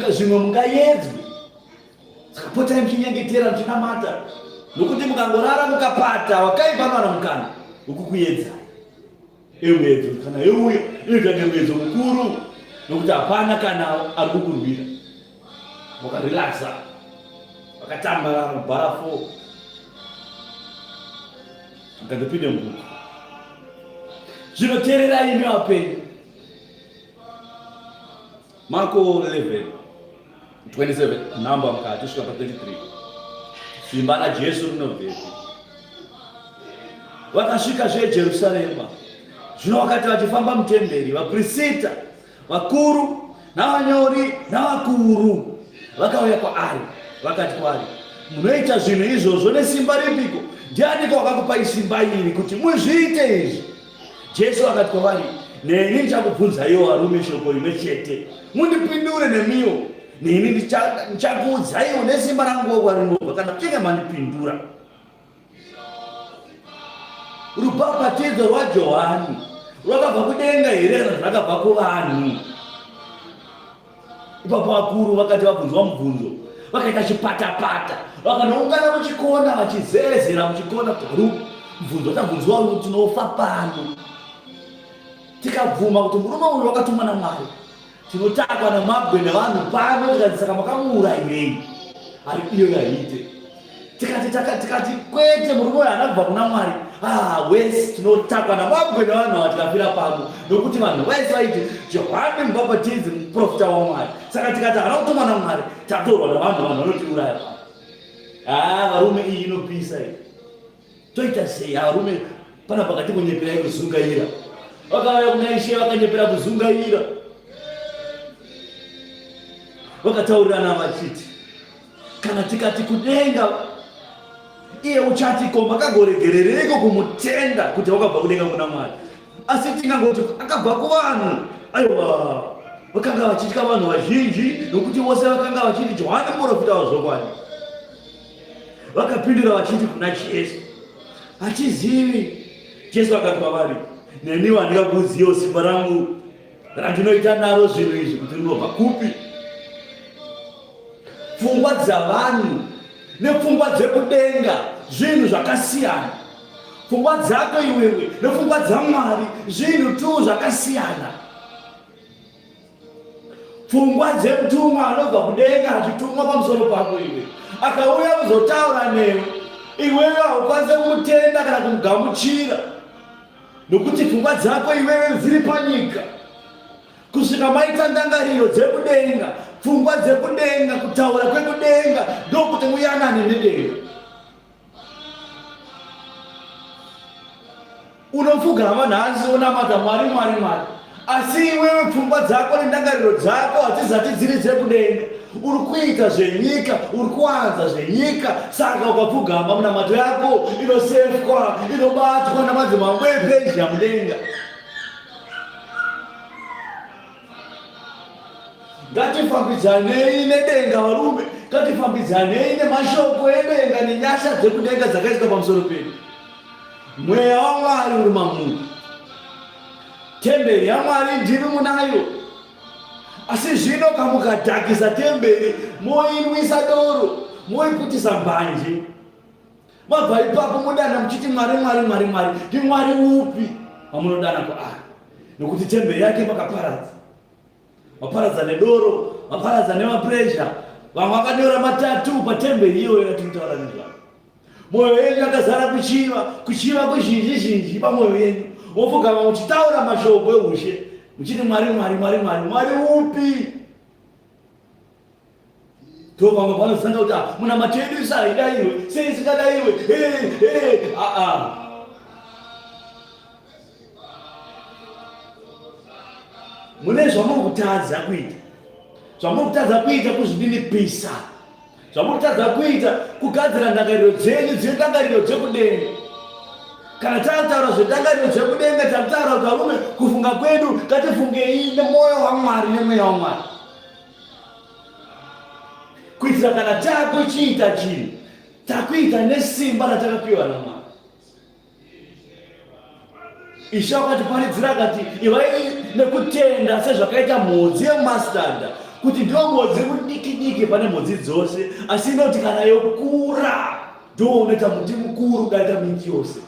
zvimwe mungayedzwe. Saka potai muchinyengetera muchinamata nokuti mukangorara mukapata wakaipa anowana mukana wekukuyedzai. Emuedzo kana euya inoita kunge muedzo mukuru nokuti hapana kana ari kukurwira. Wakarelaxa, wakatambarara mubhara 4 ukandopinde mubuku. Zvino teererai imi vapenyu. Marko 11 27 number mukati svika pa 33 simba raJesu rinobvepi? Vakasvika zve Jerusarema. Zvino vakati vachifamba mutemberi, vaprisita vakuru navanyori navakuru vakauya kwaari, vakati kwaari, Munoita zvinhu izvozvo nesimba ripiko? Ndianiko wakakupai simba iri kuti muzviite izvi? Jesu akati kwavari, Neni ndichakubvunzaiwo varume shoko rimwe chete, mundipindure nemiwo, neni ndichakuudzaiwo nesimba ranguwo kwarinobva, kana muchinge mandipindura. Rubhabhatidzo rwaJohani rwakabva kudenga here kana rwakabva kuvanhu? Ipapo vakuru vakati vabvunzwa mubvunzo, vakaita chipatapata, vakanoungana muchikona vachizevezera muchikona kuti ru mubvunzo tabvunzwa uyu tinofa pano. Tikabvuma kuti murume uyu wakatumwa naMwari, tinotakwa namabwe nevanhu pano, tikati saka makamuurayirei? Hari iyo yaite tikati tikati kwete murume uyu haana kubva kuna Mwari. Ah, wese tinotakwa namabwe nevanhu ava tikafira pano, nokuti vanhu vese vaiti Johani Mubhabhatidzi muprofita waMwari. Saka tikati haana kutumwa naMwari, tatorwa navanhu, vanhu vanotiuraya pano. Ah, varume iyi inopisa iyi. Toita sei varume pana pakati kunyeperai kuzungaira. Vakauya kuna Ishe vakanyepera kuzungaira. Vakataurirana vachiti kana tikati kudenga iye uchati ko makagoregerereiko kumutenda kuti wakabva kudenga kuna Mwari? Asi tingangoti akabva kuvanhu. Aiwa, vakanga vachitya vanhu vazhinji nokuti vose vakanga vachiti Johani muprofita wazvokwadi. Vakapindura vachiti kuna Jesu, hatizivi. Jesu akati kwavari, neniwo handingakuudziwo simba rangu randinoita naro zvinhu izvi kuti rinobva kupi. Pfungwa dzavanhu nepfungwa dzekudenga zvinhu zvakasiyana. Pfungwa dzako iwewe nepfungwa dzaMwari zvinhu tu zvakasiyana. Pfungwa dzemutumwa anobva kudenga achitumwa pamusoro pako iwe, akauya kuzotaura newe, iwewe haukwanise kumutenda kana kumugamuchira nokuti pfungwa dzako iwewe dziri panyika. Kusvika maita ndangariro dzekudenga, pfungwa dzekudenga, kutaura kwekudenga, ndokuti muyanane nedenga. Unopfugama nhasi wonamata Mwari, Mwari, Mwari, asi iwewe pfungwa dzako nendangariro dzako hadzizati dziri dzekudenga. Uri kuita zvenyika, uri kuwanza zvenyika. Saka ukapfugama, munamato yako inosefwa, inobatwa namadzimambo ePezhia mudenga. Ngatifambidzanei nedenga varume, ngatifambidzanei nemashoko edenga nenyasha dzekudenga dzakaiswa pamusoro pedu. Mweya waMwari uri mamuri, temberi yaMwari ndimi munayo. Asi zvino kamukadhakisa temberi, moinwisa doro, moiputisa mbanje, mabva ipapo modana muchiti Mwari, Mwari, Mwari, Mwari. NdiMwari upi wamunodana kwaari? Nokuti temberi yake makaparadza. Maparadza nedoro, maparadza nemapressure. Vamwe vakanyora matatu patemberi iyoyo yatinotaura nezvayo. Mwoyo yenyu yakazara kuchiva, kuchiva kuzhinji zhinji pamwoyo yenyu. Mopfugama muchitaura mashoko eushe, muchiti Mwari, Mwari, Mwari, Mwari, Mwari upi? To vamwe vanozanga kuti ah, munamato yedu isu haidaiwe, sei isingadaiwe? Hey, hey, ah, ah. Mune zvamuri kutadza kuita, zvamuri kutadza kuita kuzvininipisa, zvamuri kutadza kuita kugadzira ndangariro dzenyu dzive ndangariro dzekudenga. Kana takutaura zvendangariro dzekudenga, takutaura kuti varume, kufunga kwedu ngatifungei nemwoyo waMwari nemweya waMwari, kuitira kana takuchiita chinhu takuita nesimba ratakapiwa naMwari. Ishe wakatiparidzira akati, ivai nekutenda sezvakaita mhodzi yemustard, kuti ndiyo mhodzi mudiki diki pane mhodzi dzose, asi inoti kana yokura ndiwo unoita muti mukuru kudarika miti yose.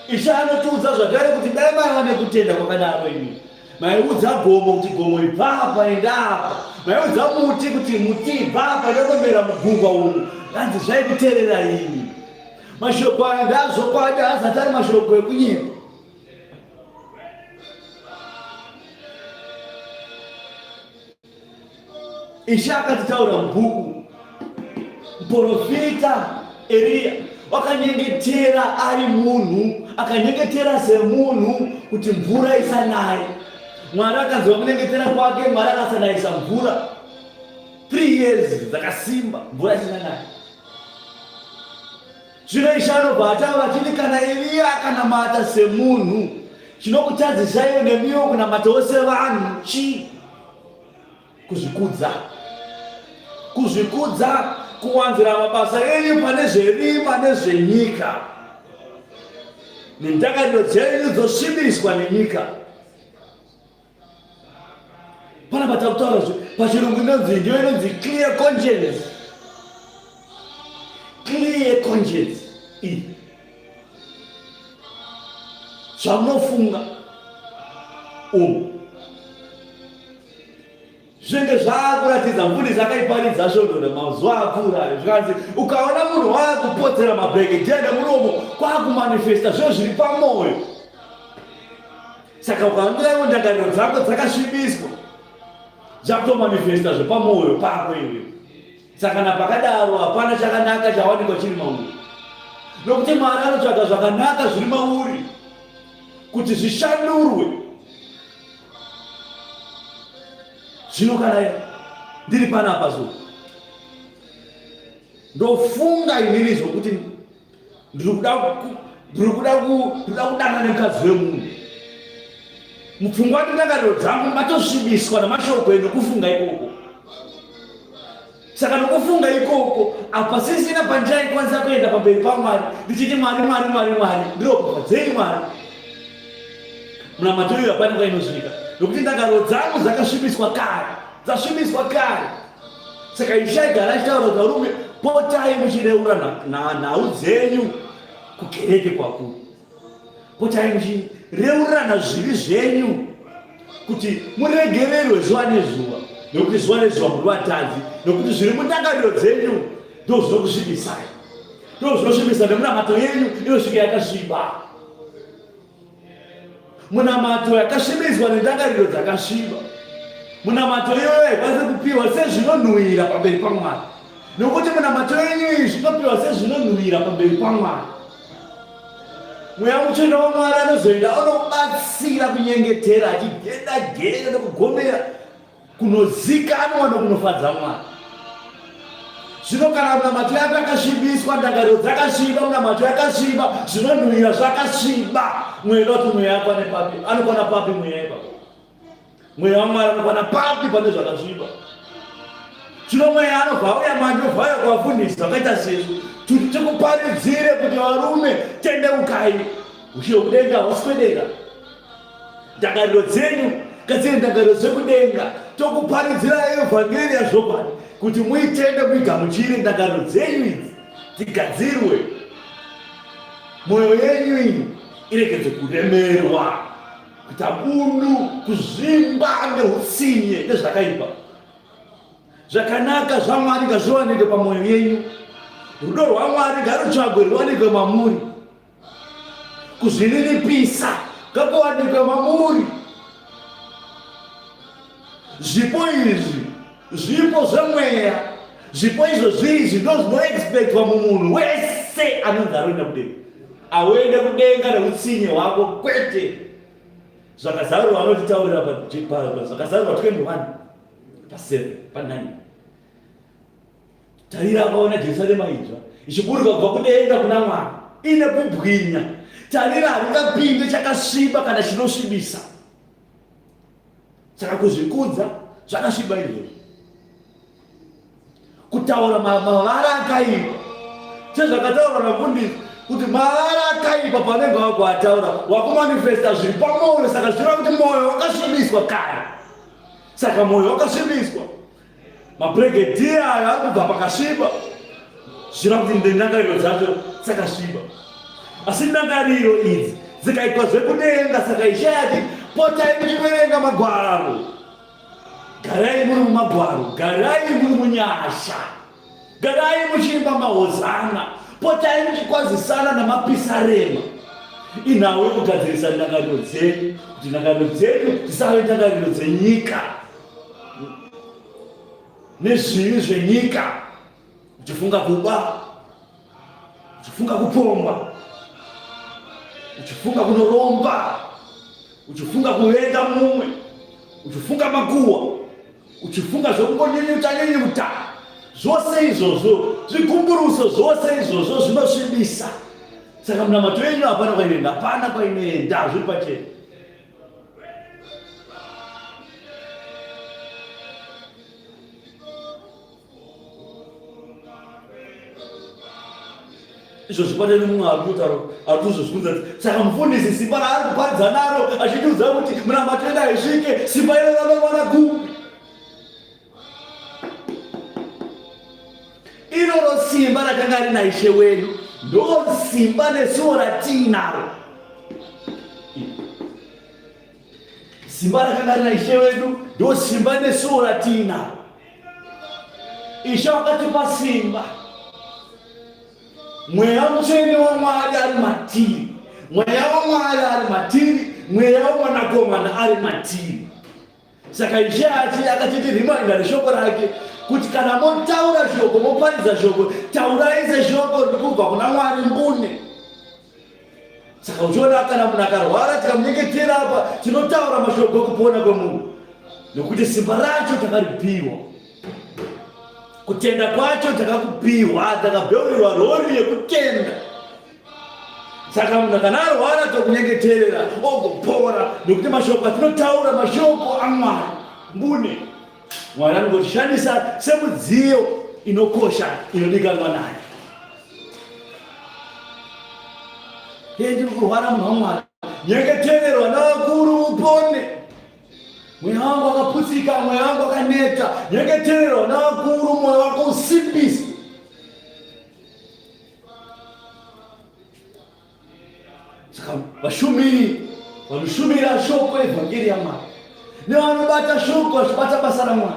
Ishe anotiudza zvakare kuti dai maiva nekutenda kwakadaro imi maiudza gomo kuti gomo ibva apa enda apa, maiudza muti kuti muti ibva apa enda mugungwa umu, hanzi zvaikuteerera imi. Mashoko aya ndazvokwadi, haazati ari mashoko ekunyepa. Ishe akatitaura mubhuku, muporofita Eriya wakanyengetera ari munhu, akanyengetera semunhu kuti mvura isanaye. Mwari akanzwa kunyengetera kwake, Mwari akasanayisa mvura 3 years dzakasimba, mvura isinganaye. Zvino Ishe anobva ataura achiti kana Eriya akanamata semunhu, chinokutadzisaiwo nemiwo kunamatawo sevanhu chii? Kuzvikudza. Kuzvikudza kuwanzira mabasa enyu pane zverima nezvenyika. Nendangariro dzenyu dzosvibiswa nenyika. Pana patakutaura zve pachirungu inonzi ndiyo inonzi clear conscience. Clear conscience iyi. Zvamunofunga umu zvinenge zvaakuratidza mufundisi akaiparidza svondo mazuva apfuura ayo zvikanzi ukaona munhu waakupotsera mabhegedhia nemuromo kwakumanifesta zvinhu zviri pamwoyo. Saka ukaona iwo ndangariro dzako dzakasvibiswa dzakutomanifesta zvepamwoyo pako iwe. Saka kana pakadaro hapana chakanaka chawanikwa chiri mauri, nokuti Mwari anotsvaga zvakanaka zviri mauri kuti zvishandurwe. Zvino kana ndiri panapa zo ndofunga inini zvokuti ndiri kuda kudana nemukadzi wemunhu mupfungwa nendangariro dzangu matosvibiswa namashoko enokufunga ikoko. Saka nokufunga ikoko hapasisina pandichaikwanisa kuenda pamberi paMwari ndichiti Mwari, Mwari, Mwari, Mwari, ndiropafadzei Mwari. Munamato iyoyo hapana kwainosvika nokuti ndangariro dzangu dzakasvibiswa kare, dzasvibiswa kare. Saka Ishe aigara achitaura kuti varume, potai muchireura nhau dzenyu kukereke kwakuru, potai muchireurirana zvivi zvenyu. Kuti muregererwe zuva nezuva, nokuti zuva nezuva muri vatadzi, nokuti zviri mundangariro dzenyu ndo zvinokusvibisai, ndo zvinosvibisa nemunamato yenyu inosvika yakasviba. Munamato yakasvibiswa nendangariro dzakasviba. Munamato iyoyo haikwanisi kupiwa sezvinonhuhwira pamberi paMwari, nokuti munamato yenyu iyi zvinopiwa sezvinonhuhwira pamberi paMwari. Mweya Mutsvene waMwari anozoenda onobatsira kunyengetera achigeda geda nokugomera kunozikanwa nokunofadza Mwari. Zvino kana munamato yako yakasvibiswa, ndangariro dzakasviba, munamato yakasviba, zvinonhuhwira zvakasviba, mweya kuti mweya akwane papi? Anokwana papi mweya ipapo? Mweya waMwari anokwana papi pane zvakasviba? Zvino mweya anobva auya manje obva auya kuvafundisi vakaita sesu kuti tikuparidzire kuti varume tendeukai, ushe hwekudenga hwaswedera. Ndangariro dzenyu ngadzive ndangariro dzekudenga, tokuparidzirai evhangeri yazvokwadi kuti muitende muigamuchire. Ndangariro dzenyu idzi dzigadzirwe, mwoyo yenyu iyi iregedze kuremerwa, kuita bundu, kuzvimba neutsinye nezvakaipa. Zvakanaka zvaMwari ngazviwanike pamwoyo yenyu, rudo rwaMwari ngarutsvagwe ruwanikwe mamuri. Kuzvininipisa ngakuwanikwe mamuri. Zvipo izvi zvipo zvemweya, zvipo izvo zvizvi ndo zvinoexpectwa mumunhu wese anonzi aroenda kudenga. Auende kudenga neutsinye hwako kwete. Zvakazarurwa anotitaurira pazvakazarurwa 21 pa7 pa9. Tarira akaona Jerusarema idzva ichiburuka kubva kudenga kuna Mwari ine kubwinya. Tarira haringapinde chakasviba kana chinosvibisa. Saka kuzvikudza zvakasviba izvozvo. Kutaura mavara akaipa sezvakataurwa namufundisi kuti mavara akaipa panenge wakuataura wakumanifesta zviri pamwoyo, saka zvichireva kuti mwoyo wakasvibiswa kare. Saka mwoyo wakasvibiswa Mabregedhiya ayo ari kubva pakasviba, zvichireva kuti ndangariro dzacho dzakasviba. Asi ndangariro idzi dzikaitwa zvekudenga, saka Ishe ati potai muchiverenga magwaro, garai muri mumagwaro, garai muri munyasha, garai muchiimba mahozana, potai muchikwazisana namapisarema. Inhau yekugadzirisa ndangariro dzenyu kuti ndangariro dzenyu dzisave ndangariro dzenyika nezvivi zvenyika, uchifunga kuba, uchifunga kupomba, uchifunga kunoromba, uchifunga kuvenga mumwe, uchifunga makuwa, uchifunga zvekungonyunyuta nyunyuta. Zvose izvozvo zvigumburuso, zvose izvozvo zvinosvibisa. Saka munamato yenyu hapana kwainoenda, hapana kwainoenda, zviri pachena. Izvozvi pane mumwe ari kutaura ari kuzozvibvunza kuti saka mufundisi simba raari kuparidza naro achitiudza kuti munamato yedu haisvike simba iro ranowana kupi? Iroro simba rakanga rina Ishe wedu ndo simba nesuwo ratiinaro. Simba rakanga rina Ishe wedu ndo simba nesuwo ratiinaro. Ishe wakatipa simba. Mweya Mutsvene waMwari ari matiri. Mweya waMwari ari matiri. Mweya womwanakomana ari matiri. Saka Ishe ati akatiti reminder reshoko rake kuti kana motaura shoko moparidza shoko taurai seshoko riri kubva kuna Mwari mbune. Saka uchiona kana munhu akarwara tikamunyengetera apa tinotaura mashoko ekupona kwemunhu nokuti simba racho takaripiwa, kutenda kwacho takakupiwa, takabheurirwa rori yekutenda. Saka munhu kana arwara tokunyengeterera ogopora nokuti mashoko atinotaura mashoko aMwari mbune. Mwari anongotishandisa semudziyo inokosha inodikanwa naye. Hee ndiri kurwara munhu waMwari, nyengetererwa navakuru upone. Mweya wangu wakaputsika, mweya wangu wakaneta, nyengetererwa navakuru, mwoyo wako usimbiswe. Saka vashumiri vanoshumira shoko evhangeri yaMwari Nevanobata shoko vachibata basa raMwari.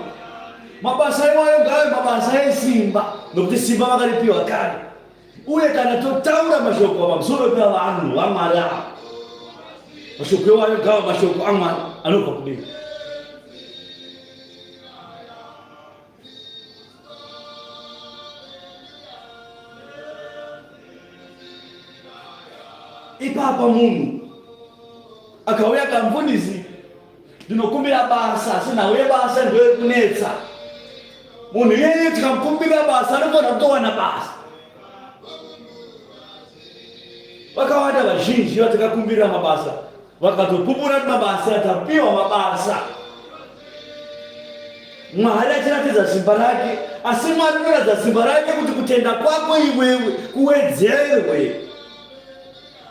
Mabasa iwayo ngave mabasa esimba, nokuti simba vakaripiwa kare. Uye kana totaura mashoko pamusoro pevanhu vaMwari ava, mashoko iwayo ngava mashoko aMwari anobva kudenga. Ipapa munhu akauya kamfundisi, ndinokumbira basa, asi nhau yebasa ndoyekunetsa. Munhu iyeye tikamukumbira basa anofanira kutowana basa. Vakawanda vazhinji vatakakumbirira mabasa vakatopupura kuti mabasa tapiwa mabasa. Mwari achiratidza simba rake, asi Mwari unoratidza simba rake kuti kutenda kwako iwewe kuwedzerwe,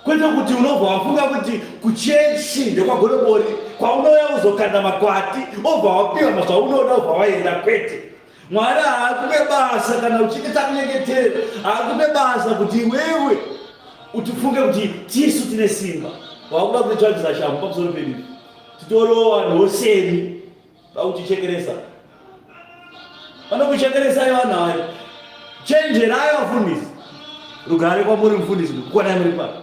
kwete kuti unobva wafunga kuti kuchechi ndekwagodobori kwaunouya kuzokanda makwati obva wapiwa zvaunoda obva waenda. Kwete. Mwari haakupe basa kana uchinge takunyengetera, haakupe basa kuti iwewe utifunge kuti tisu tine simba. Wakuda kutitsvagisa shamhu pamusoro pedu, titoriwo vanhu vosemi vakutichekeresa, vanokuchekeresai vanhu ava. Chenjerai vafundisi, rugare kwamuri mufundisi, kukwanai muri pano.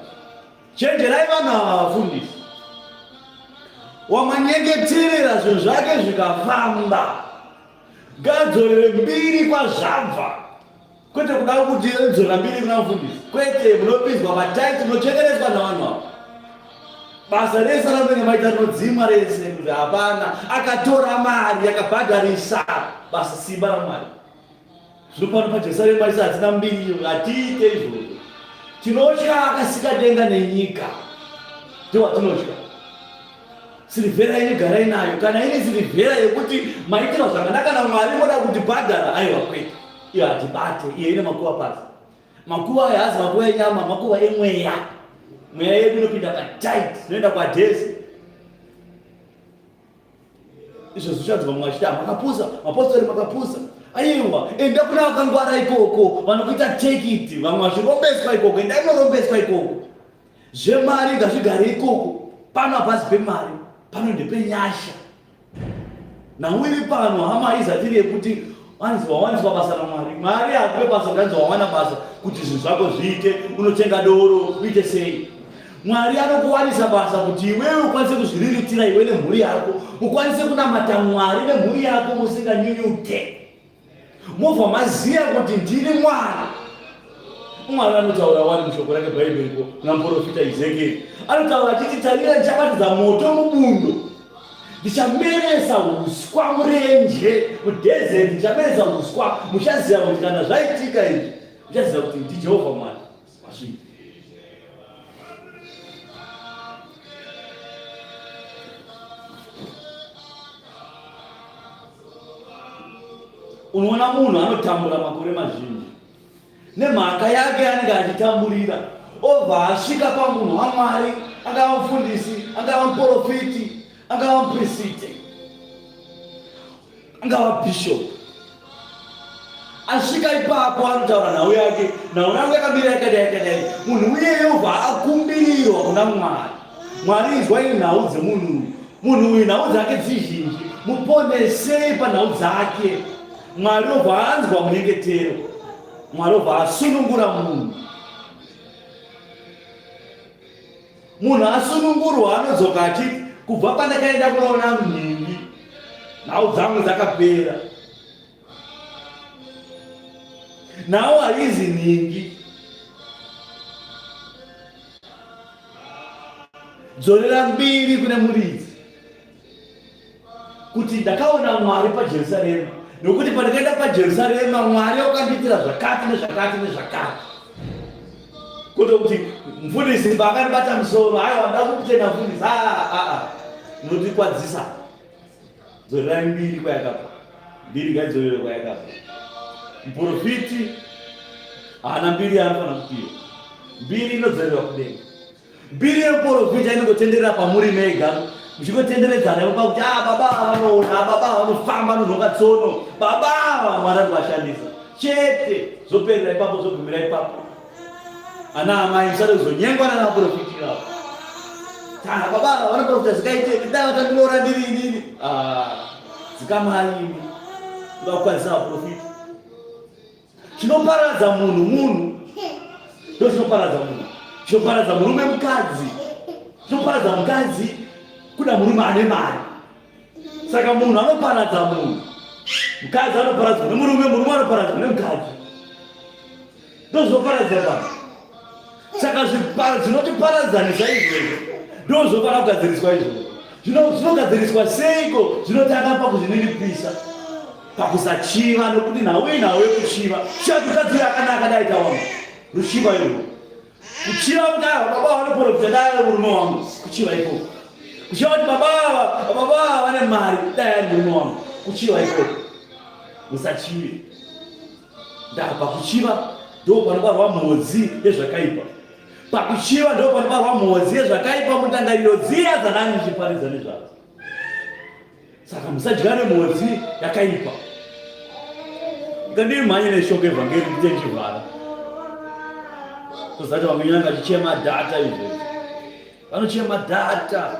Chenjerai vanhu ava vafundisi, wamanyengeterera zvinhu zvake zvikafamba, ngadzorere mbiri kwazvabva, kwete kuda kuti dzora mbiri kuna mufundisi. Kwete, munopinzwa mataiti, munochekereswa navanhu ava. Basa rese ramunenge maita rinodzimwa rese, kuti hapana akatora mari yakabhadharisa basa, simba raMwari. Zvino pano paJerusarema isu hatina mbiri iyo, hatiite izvozvo. Tinotya akasika denga nenyika, ndowatinotya. Sirivhera yenyu garai nayo, kana iri sirivhera yekuti maitirwa zvakanaka naMwari moda kutibhadhara, aiwa kwete, iyo hatibate, iyo ine makuva pasi. Makuva aya hazi makuva enyama, makuva emweya. Mweya yedu inopinda patight, inoenda kwadhesi. Izvo zvichanzwa mumwe achiti makapusa, mapostori makapusa. Aiwa, enda kuna vakangwara ikoko, vanokuita take it, vamwe vachirombeswa ikoko, enda inorombeswa ikoko. Zvemari ngazvigare ikoko, pano hapasi pemari, pano ndepenyasha. Nhau iri pano hama haizati iri yekuti wanzi wawaniswa basa naMwari. Mwari hakupe basa kuti anzi wawana basa kuti zvinhu zvako zviite, unotenga doro, uite sei. Mwari anokuwanisa basa kuti iwewe ukwanise kuzviriritira iwe nemhuri yako, ukwanise kunamata Mwari nemhuri yako musinganyunyute. Mobva maziva kuti ndini Mwari. Mwari anotaura wani mushoko rake Bhaibheri ko kuna muprofita Ezekieri. Anotaura achiti tarira ndichabatidza moto mubundo. Ndichameresa uswa murenje, mudhezeti ndichameresa uswa. Muchaziva kuti kana zvaitika izvi, muchaziva kuti ndiJehovha Mwari. Wazviita. Unoona munhu anotambura makore mazhinji nemhaka yake anenge achitamburira, obva asvika pamunhu waMwari, angava mufundisi, angava muporofiti, angava muprisite, angava bishop. Asvika ipapo anotaura nhau yake, nhau yangu yakamira yakadai yakadai. Munhu uyeye obva akumbirirwa kuna Mwari. Mwari inzwai nhau dzemunhu uyu, munhu uyu nhau dzake dzizhinji, muponesei panhau dzake. Mwari obva anzwa munyengetero, Mwari obva asunungura munhu. Munhu asunungurwa anodzoka achiti, kubva pandakaenda kunoona mhingi, nhau dzangu dzakapera. Nhau haizi nhingi. Dzorera mbiri kune muridzi kuti ndakaona Mwari paJerusarema, nokuti pandakaenda paJerusarema Mwari wakandiitira zvakati nezvakati nezvakati. Kwete kuti mufundisi paakandibata musoro, haiwa nda kukutenda mufundisi, aa munotikwadzisa. Dzorerai mbiri kwayakabva, mbiri ngaidzorere kwayakabva. Muprofiti haana mbiri yaanofanira kupiwa, mbiri inodzorerwa kudenga. Mbiri yemuprofita inongotenderera pamuri mega muchingotenderedzana ivo pakuti ah baba ava vanoona, ah baba ava vanofamba vanonhonga tsono, baba ava Mwari ari kuvashandisa chete, zvoperera ipapo, zvogumira ipapo. Ana amai musade kuzonyengwa nana vaprofiti ivavo. Tanga baba ava vanoprofita zvikaite dai vatandiroora ndiri inini. Ah, dzikamai imi. Kuda kukwanisa vaprofita. Chinoparadza munhu munhu. Ndo chinoparadza munhu. Chinoparadza murume mukadzi. Chinoparadza mukadzi kuda murume ane mari. Saka munhu anoparadza munhu. Mukadzi anoparadzwa nemurume, murume anoparadzwa nemukadzi. Ndozvinoparadza vanhu. Saka zvinotiparadzanisa izvozvo ndozvofanira kugadziriswa izvozvo. Zvinogadziriswa seiko? Zvinotanga pakuzvininipisa, pakusachiva, nokuti nhau inhau yekuchiva. Chiva mukadzi uyo akanaka dai tawana ruchiva irwo. Kuchiva kuti ava baba vanoporofita dai ari murume wangu, kuchiva ikoko. Kuchiva kuti baba ava baba ava vane mari dai ari murume wangu, kuchiva ikoko. Musachive. Ndapa kuchiva ndo panobarwa mhodzi yezvakaipa. Pakuchiva ndo panobarwa mhodzi yezvakaipa mundangariro dziya dzanani ndichiparidza nezvadzo. Saka musadya nemhodzi yakaipa. Ngandimhanye neshoko evhangeri ndite ndichivhara. Kuzati vamwe nyanga chichema data izvo. Vanochema data.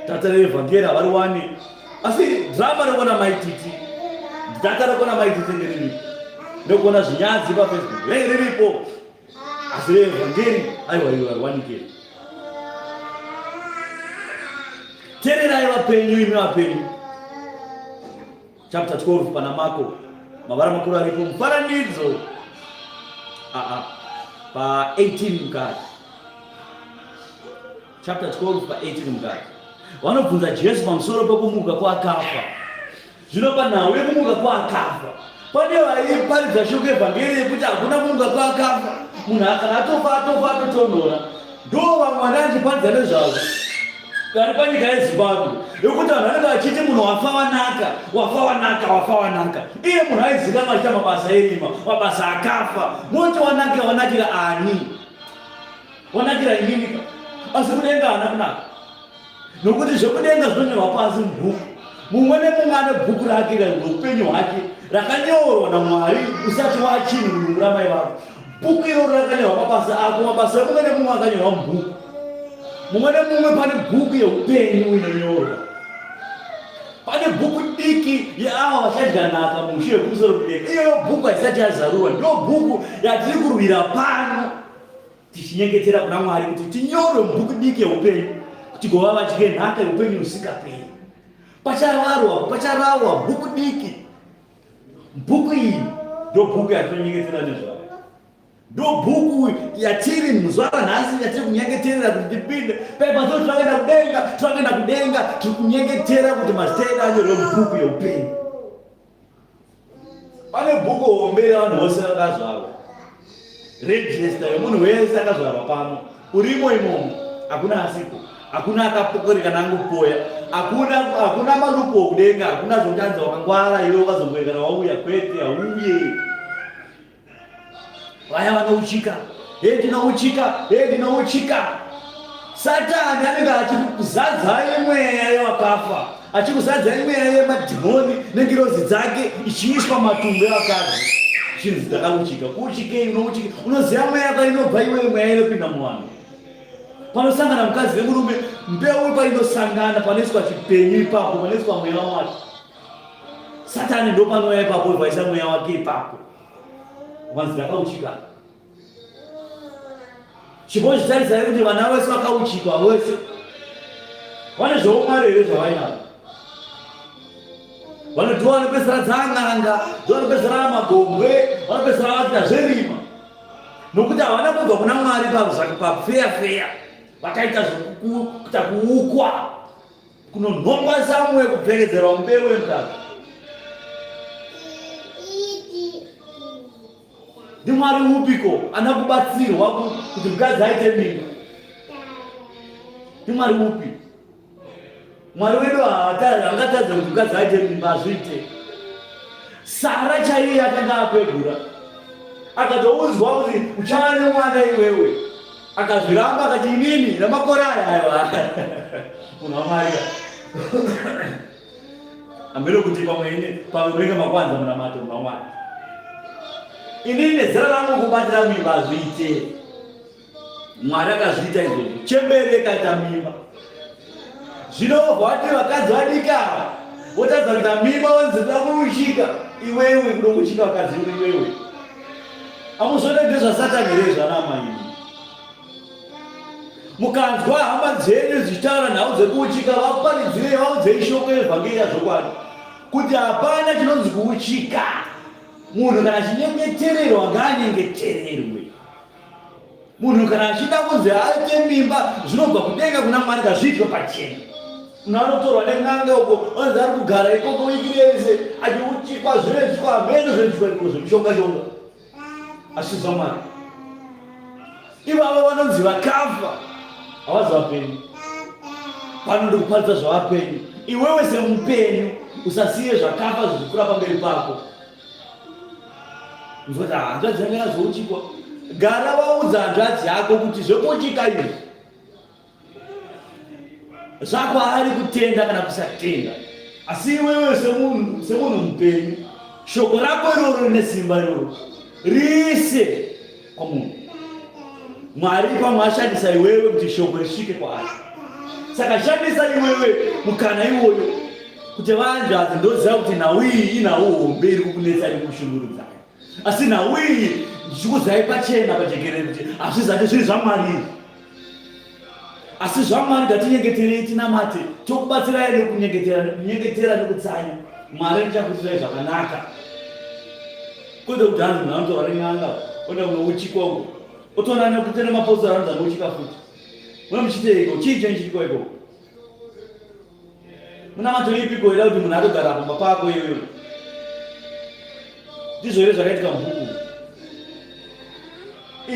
Data reevhangeri havariwani. Asi drama rekuona Mai Titi. Data rekuona Mai Titi nderiripo. Ndokuona zvinyadzi paFacebook. Hey, riripo. Asi reevhangeri aiwa iwe hariwanike. Tererai vapenyu imi vapenyu. Chapter 12 pana Marko. Mavara makuru aripo mufananidzo. Aa pa 18 mukati. Chapter 12 pa 18 mukati. Vanobvunza Jesu pamusoro pekumuka kwaakafa. Zvino panhau yekumuka kwaakafa, pane vaiparidza shoko evhangeri yekuti hakuna kumuka kwaakafa, munhu kana atofa atofa atotonhora. Ndo vamwe vandandichiparidza nezvazvo vari panyika yeZimbabwe yekuti vanhu vanenge vachiti munhu wafa wanaka, wafa wanaka, wafa wanaka. Iye munhu aizikanwa achiita mabasa erima, mabasa akafa. Moti wanakira wanakira ani? Wanakira inini ka? Asi kudenga haana kunaka. Nokuti zvekudenga zvinonyorwa pasi mubhuku. Mumwe nemumwe ane bhuku rake roupenyu hwake rakanyorwa naMwari usati wachinhu mudumbu ramai vako. Bhuku iroro rakanyorwa mabasa ako, mabasa emumwe nemumwe akanyorwa mubhuku. Mumwe nemumwe pane bhuku yeupenyu inonyorwa. Pane bhuku diki yeavo vachadya nhaka mushe wekumusoro kudenga. Iyoyo bhuku haisati yazarurwa, ndiyo bhuku yatiri kurwira pano. tichinyengetera kuna Mwari kuti tinyorwe mubhuku diki yeupenyu kuti tigova vadye nhaka yeupenyu husingaperi. Pachavarwa, pacharawa bhuku diki. Bhuku iyi ndo bhuku yatinonyengetera nezvayo. Ndo bhuku yatiri muzuva ranhasi yatiri kunyengeterera kuti tipinde. Pepa dzoti takaenda kudenga, takaenda kudenga, tiri kunyengetera kuti mazita edu anyorwe mubhuku yeupenyu. Pane bhuku hombe revanhu vose vakazvarwa, register yemunhu wese akazvarwa pano, urimo imomo, hakuna asipo, hakuna akapokoreka nangopoya, hakuna hakuna malupo okudenga, hakuna zvokuti wakangwara iwe ukazomboekana wauya, kwete, hauye. Vaya vanouchika, hei ndinouchika, hei ndinouchika. Satani anenge achikuzadzai mweya yewakafa, achikuzadzai mweya yemadhimoni nengirozi dzake ichiiswa matumbu evakadzi. Chinzi ndakauchika, kuuchikei unouchika, unoziva mweya kwainobva iwewe, mweya inopinda muvanhu. Panosangana mukadzi nemurume, mbeu painosangana panoiswa chipenyu ipapo, panoiswa mweya waMwari. Satani ndopanouya ipapo, obva mweya wake ipapo. Vanzi ndakauchika. Chimbozvitarisai kuti vana vese vakauchikwa vese vane zveumwari here zvavainazvo? Vanoti vanopedzisira dzaan'anga, vanopedzisira amagombwe, vanopedzisira vakuita zverima nokuti havana kubva kuna Mwari pafeya feya, vakaita zvekuita kuukwa Kunonhongwa zamu yekupfekedzerwa mbeu yemukaka. Ndimwari upiko ana kubatsirwa kuti mukadzi aite mimba? Ndimwari upi? Mwari wedu angatadza kuti mukadzi aite mimba azviite. Sara chaiye akanga akwegura akatoudzwa kuti uchava nemwana iwewe Akazviramba akati inini namakore aya aiwa munhu waMwari ambere kuti pamwe ini pamwe munenge makwanza munamato munhu waMwari. Inini nezera rangu kubatira mimba hazviite. Mwari akazviita izvozvo, chembere ikaita mimba. Zvino wobva wati vakadzi vadiki ava votadza kuita mimba, vonzi kuda kuuchika iwewe, kuda kuuchika vakadzi iwewe. Amuzvione ndezvaSatani here izvi ana amai? Mukanzwa hama dzenyu dzichitaura nhau dzekuuchika, vaparidzirei, vaudzei shoko yevhangeri yazvokwadi kuti hapana chinonzi kuuchika. Munhu kana achinyengetererwa ngaanyengetererwe. Munhu kana achida kunzi aite mimba zvinobva kudenga kuna Mwari ngazviitwe pachena. Munhu anotorwa nen'anga uko onzi ari kugara ikoko wiki rese achiuchikwa zvinoitwa hameno zvinoitwa ikoko zvemishonga shonga asi zvaMwari. Ivavo vanonzi vakafa havazi vapenyu. Pano ndikuparidza zvavapenyu. Iwewe semupenyu usasiye zvakafa zvichikura pamberi pako. Nzoti ah, hanzvadzi yangu yazouchikwa. Gara waudza hanzvadzi yako kuti zvekuchika izvi zvakwaari kutenda kana kusatenda. Asi iwewe semunhu semunhu mupenyu shoko rako iroro rine simba iroro riise kwamunhu. Mwari pamwe ashandisa iwewe kuti shoko risvike kwaari. Saka shandisa iwewe mukana iwoyo kuti vanzvadzi ndoziva kuti nhau iyi inhau hombe iri kukunetsa iri kushungurudzai. Asi nhau iyi ndichikudzai pachena pajekerere kuti hazvizati zviri zvaMwari izvi. Asi zvaMwari ngatinyengeterei tinamate tokubatsirai nekunyengetera nekunyengetera nekutsanya. Mwari ndichakuitirai zvakanaka. Kwete kuti hanzi munhu anotorwa nen'anga oenda kunouchikwa uko. Otoona nekuti nemapostori anonzi anouchika futi. Mune muchiteiko? Chii chenyu chiriko ikoko? Munamato ipiko ida kuti munhu atogara pamba pako iwewe? Ndizvo here zvakaitika mubhuku?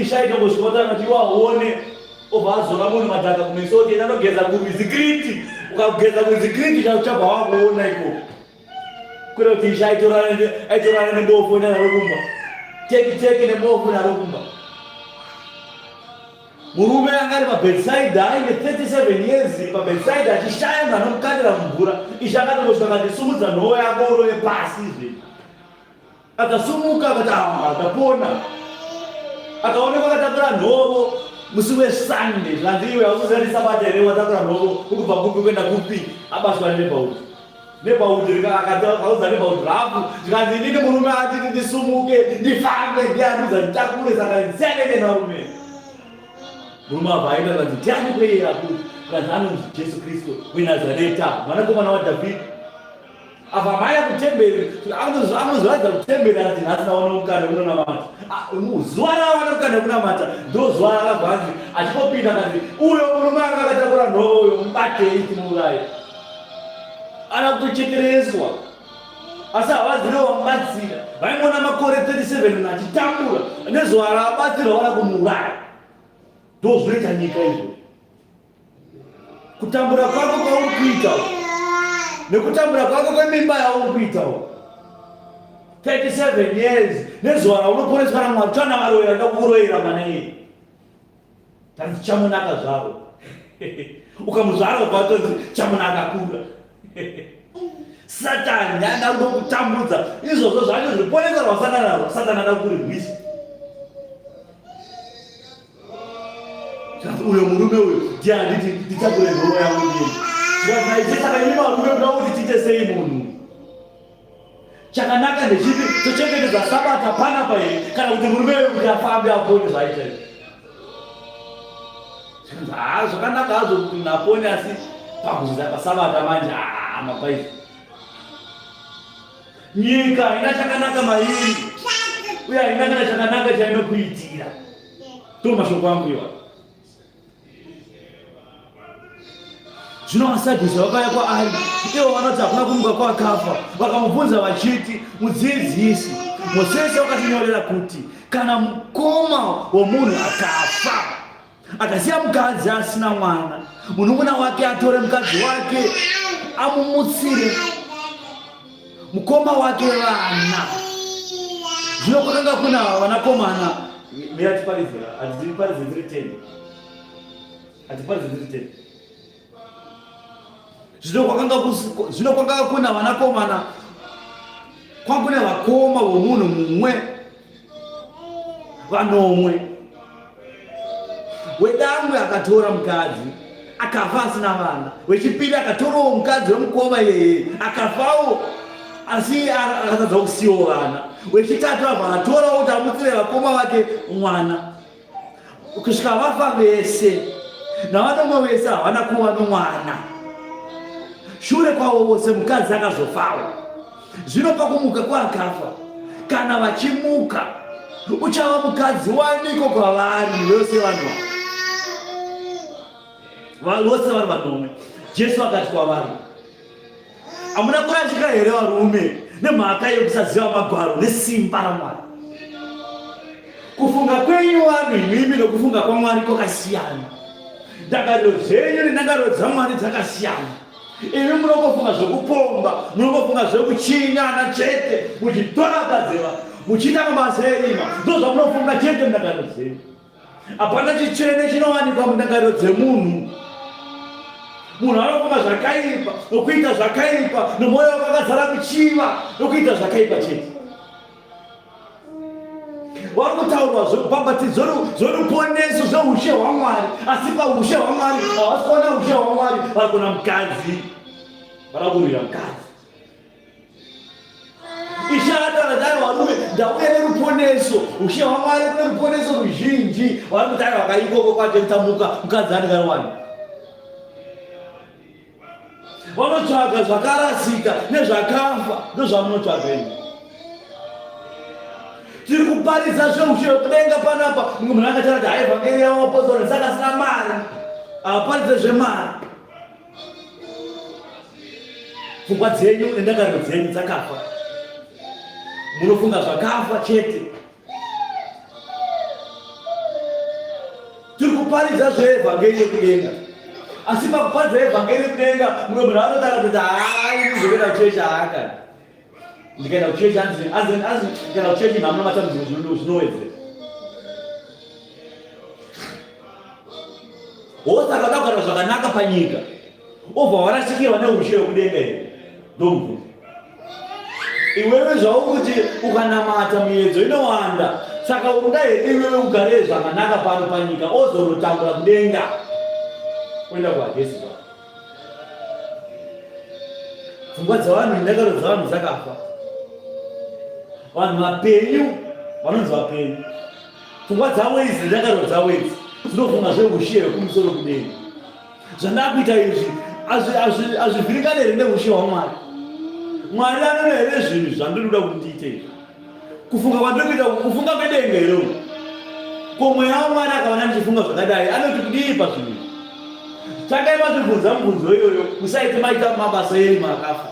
Ishe aitongosvika otanga kuti iwe hauone obva azora munhu madhaka kumeso oti enda ndogeza kurwizi Kiriti. Ukageza kurwizi Kiriti uchabva wakuona ikoko. Kwete kuti ishe aitorana nebofu oenda naro kumba. Teki teki nebofu naro kumba. Murume anga ari paBethsaida aine 37 years paBethsaida achishaya munhu anomukandira mumvura. Ishe akatongosvika akati sumudza nhoo yako urove pasi izvi. Akasumuka akati ah, ndapona. Akaonekwa akatakura nhovo musi weSunday zvanzi iwe hauzoziva ndisabata here watakura nhovo ukubva kupi kuenda kupi abatwa nebauti. Nebauti akaudza nebauti rafu zvikanzi inini murume atiti ndisumuke ndifambe ndiye andiudza nditakure saka ndisiyanene narume. Murume abva aenda akanzi ndiani kweye akuti zvikanzi anonzi Jesu Kristu weNazareta mwanakomana waDhavhidhi. Apa maya kutemberi anozoratidza kutemberi akati nhasi ndawana mukana wekunonamata. Ah, zuva raawana mukana wekunamata ndo zuva raakabva anzi achingopinda akati uyo murume anga akatakura nhovo uyo mubatei timuuraye. Ana kutochekereswa asi havazive vamubatsira vaingoona makore 37 munhu achitambura nezuva raabatsirwa vada kumuuraya. Ndozvinoita nyika izvo. Kutambura kwako kwauri kuita nekutambura kwako kwemimba yauri kuita 37 years nezuva raunoponeswa namwari tsvana varoyera ndakukuroyera mwana iye tanzi chamunaka zvaro ukamuzvara ubva watonzi chamunaka kura satani ada kutambudza izvozvo zvacho zviponesa rwasangana narwo satani ada kukurwisa Zvikanzi uyo murume uyo ndiye anditi nditakure nhoro yangu ndiye. Zvikanzi naishe saka imi varume kuda kuti tiite sei munhu? Chakanaka ndechipi tochengetedza sabata panapa here kana kuti murume uyo kuti afambe apone zvaaita izvi? Zvikanzi haa zvakanaka hazvo kuti munhu apone asi pakuzoza pasabata manje haa mabaizi. Nyika haina chakanaka mairi uye haina kana chakanaka chainokuitira. Ndo mashoko angu iwa. Zvino vaSadhusi vakauya kwaari, ivo vanoti hakuna kumuka kwakafa, vakamubvunza vachiti, Mudzidzisi, Mosesi wakatinyorera kuti kana mukoma womunhu akafa akasiya mukadzi asina mwana, munun'una wake atore mukadzi wake amumutsire mukoma wake vana. Zvino kwakanga kuna vanakomana mira tiparidze, hatiparidze dziri 10, hatiparidze dziri 10. Zvino kwakanga kuna vanakomana, kwanga kune vakoma vomunhu mumwe vanomwe. Wedangwe akatora mukadzi akafa asina vana. Wechipiri akatorawo mukadzi wemukoma iyeye akafawo asi akatadza kusiyawo vana. Wechitatu abva atorawo kuti amutsire vakoma vake mwana. Kusvika vafa vese navanomwe vese havana kuva nomwana. Shure kwavo vose mukadzi akazofawo. Zvino pakumuka kwaakafa, kana vachimuka, uchava mukadzi waniko kwavari vose vanhu vose vari vanomwe? Jesu akati kwavari, hamuna kurashika here varume nemhaka yekusaziva magwaro nesimba raMwari? Kufunga kwenyu vanhu imimi nokufunga kwaMwari kwakasiyana. Ndangariro dzenyu nendangariro dzaMwari dzakasiyana. Imi munongofunga zvekupomba, munongofunga zvekuchinyana chete, muchitora kadzeva, muchiita mabasa erima, ndozvamunofunga chete mundangariro dzenyu. Hapana chitsvene chinowanikwa mundangariro dzemunhu. Munhu anofunga zvakaipa, nokuita zvakaipa, nomwoyo wake wakazara kuchiva, nokuita zvakaipa chete. Vari kutaurwa zvekubhabhatidzo zveruponeso zveushe hwaMwari, asi paushe hwaMwari havasi kuona ushe hwaMwari, vari kuona mukadzi, vari kurwira mukadzi. Ishe akataura kuti aiwa varume, ndauya neruponeso, ushe hwaMwari kune ruponeso ruzhinji. Vari kuti aiwa kaikoko kwacho kutamuka mukadzi anenge ariwani. Vanotsvaga zvakarasika nezvakafa, ndozvamunotsvaga imi. Tiri kuparidza zveushe hwekudenga panapa. Mumwe munhu akataura kuti hai vhangeri yavapostori saka asina mari, havaparidze zvemari. Pfungwa dzenyu nendangariro dzenyu dzakafa, munofunga zvakafa chete. Tiri kuparidza zveevhangeri yekudenga, asi pakuparidza evhangeri yekudenga mumwe munhu anotaura kuti haai kuzokuenda kuchechi haakani ndikaenda kuchechi anzi anzi anzi ndikaenda kuchechi nhamuna matambudziko zvinowedzera. Wosaka uda kugara zvakanaka panyika obva warasikirwa neushe wekudenga here? Ndomubvunzo. Iwewe zvaukuti ukanamata miyedzo inowanda, saka unoda here iwewe ugare zvakanaka pano panyika ozonotambura kudenga oenda kuhadhesi zvako? Pfungwa dzavanhu nendakaro dzavanhu dzakafa. Vanhu vapenyu vanonzi vapenyu. Pfungwa dzavo idzi nendakaro dzavo idzi dzinofunga zveushe hwekumusoro kudenga. Zvandakuita izvi azvivhiringane here neushe hwaMwari? Mwari anoda here zvinhu zvandinoda kuti ndiite izvi? Kufunga kwandiri kuita kufunga kwedenga here uku? Ko mweya waMwari akaona ndichifunga zvakadai anoti kudii pazvinhu izvi? Tangai mazvibvunza mibvunzo iyoyo musaite maita mabasa erima akafa.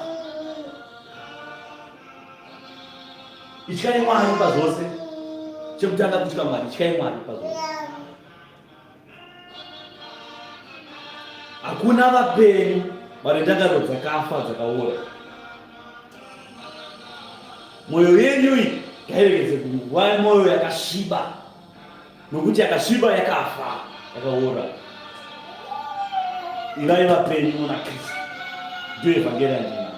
Ityai Mwari pazvose. Chekutanga kutya Mwari, ityai Mwari pazvose. Hakuna vapenyu vane ndangariro dzakafa dzakaora. Mwoyo yenyu iyi ngairegedze kuva mwoyo yakasviba, nokuti yakasviba yakafa, yakaora. Ivai vapenyu muna Kristu. Ndiyo evhangeri yandinayo.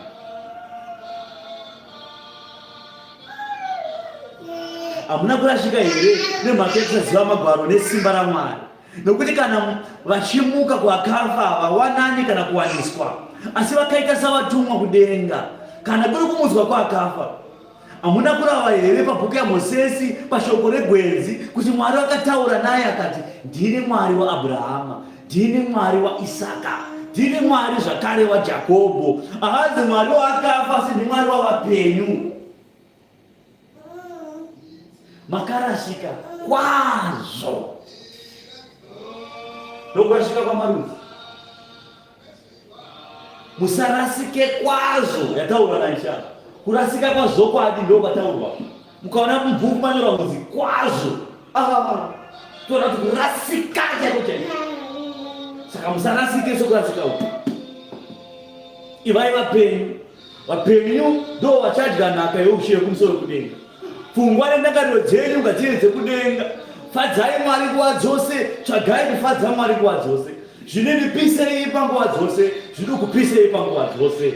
Hamuna kurashika here nemhaka yekusaziva magwaro nesimba raMwari? Nokuti kana vachimuka kuvakafa havawanani kana kuwaniswa, asi vakaita savatumwa kudenga. Kana kuri kumutswa kwakafa, hamuna kurava here pabhuku yaMosesi pashoko regwenzi kuti Mwari akataura naye akati, Ndini Mwari waAbhurahama, ndini Mwari waIsaka, ndini Mwari zvakare waJakobho. Haazi Mwari waakafa, asi ndiMwari wavapenyu. Makarasika kwazvo nokurasika kwamarudzi. Musarasike kwazvo yataurwa naIsha. Kurasika kwazvokwadi ndo kwataurwa. Mukaona mubhuku manyorwa kunzi kwazvo, ah, toona kuti kurasika chaiko chaiko. Saka musarasike sokurasika uku. Ivai vapenyu. Vapenyu ndo vachadya nhaka yeushe yekumusoro kudenga. Pfungwa nendangariro dzenyu ngadzive dzekudenga. Fadzai Mwari nguva dzose, tsvagai kufadza Mwari nguva dzose. Zvininipisei panguva dzose, zvidukupisei panguva dzose.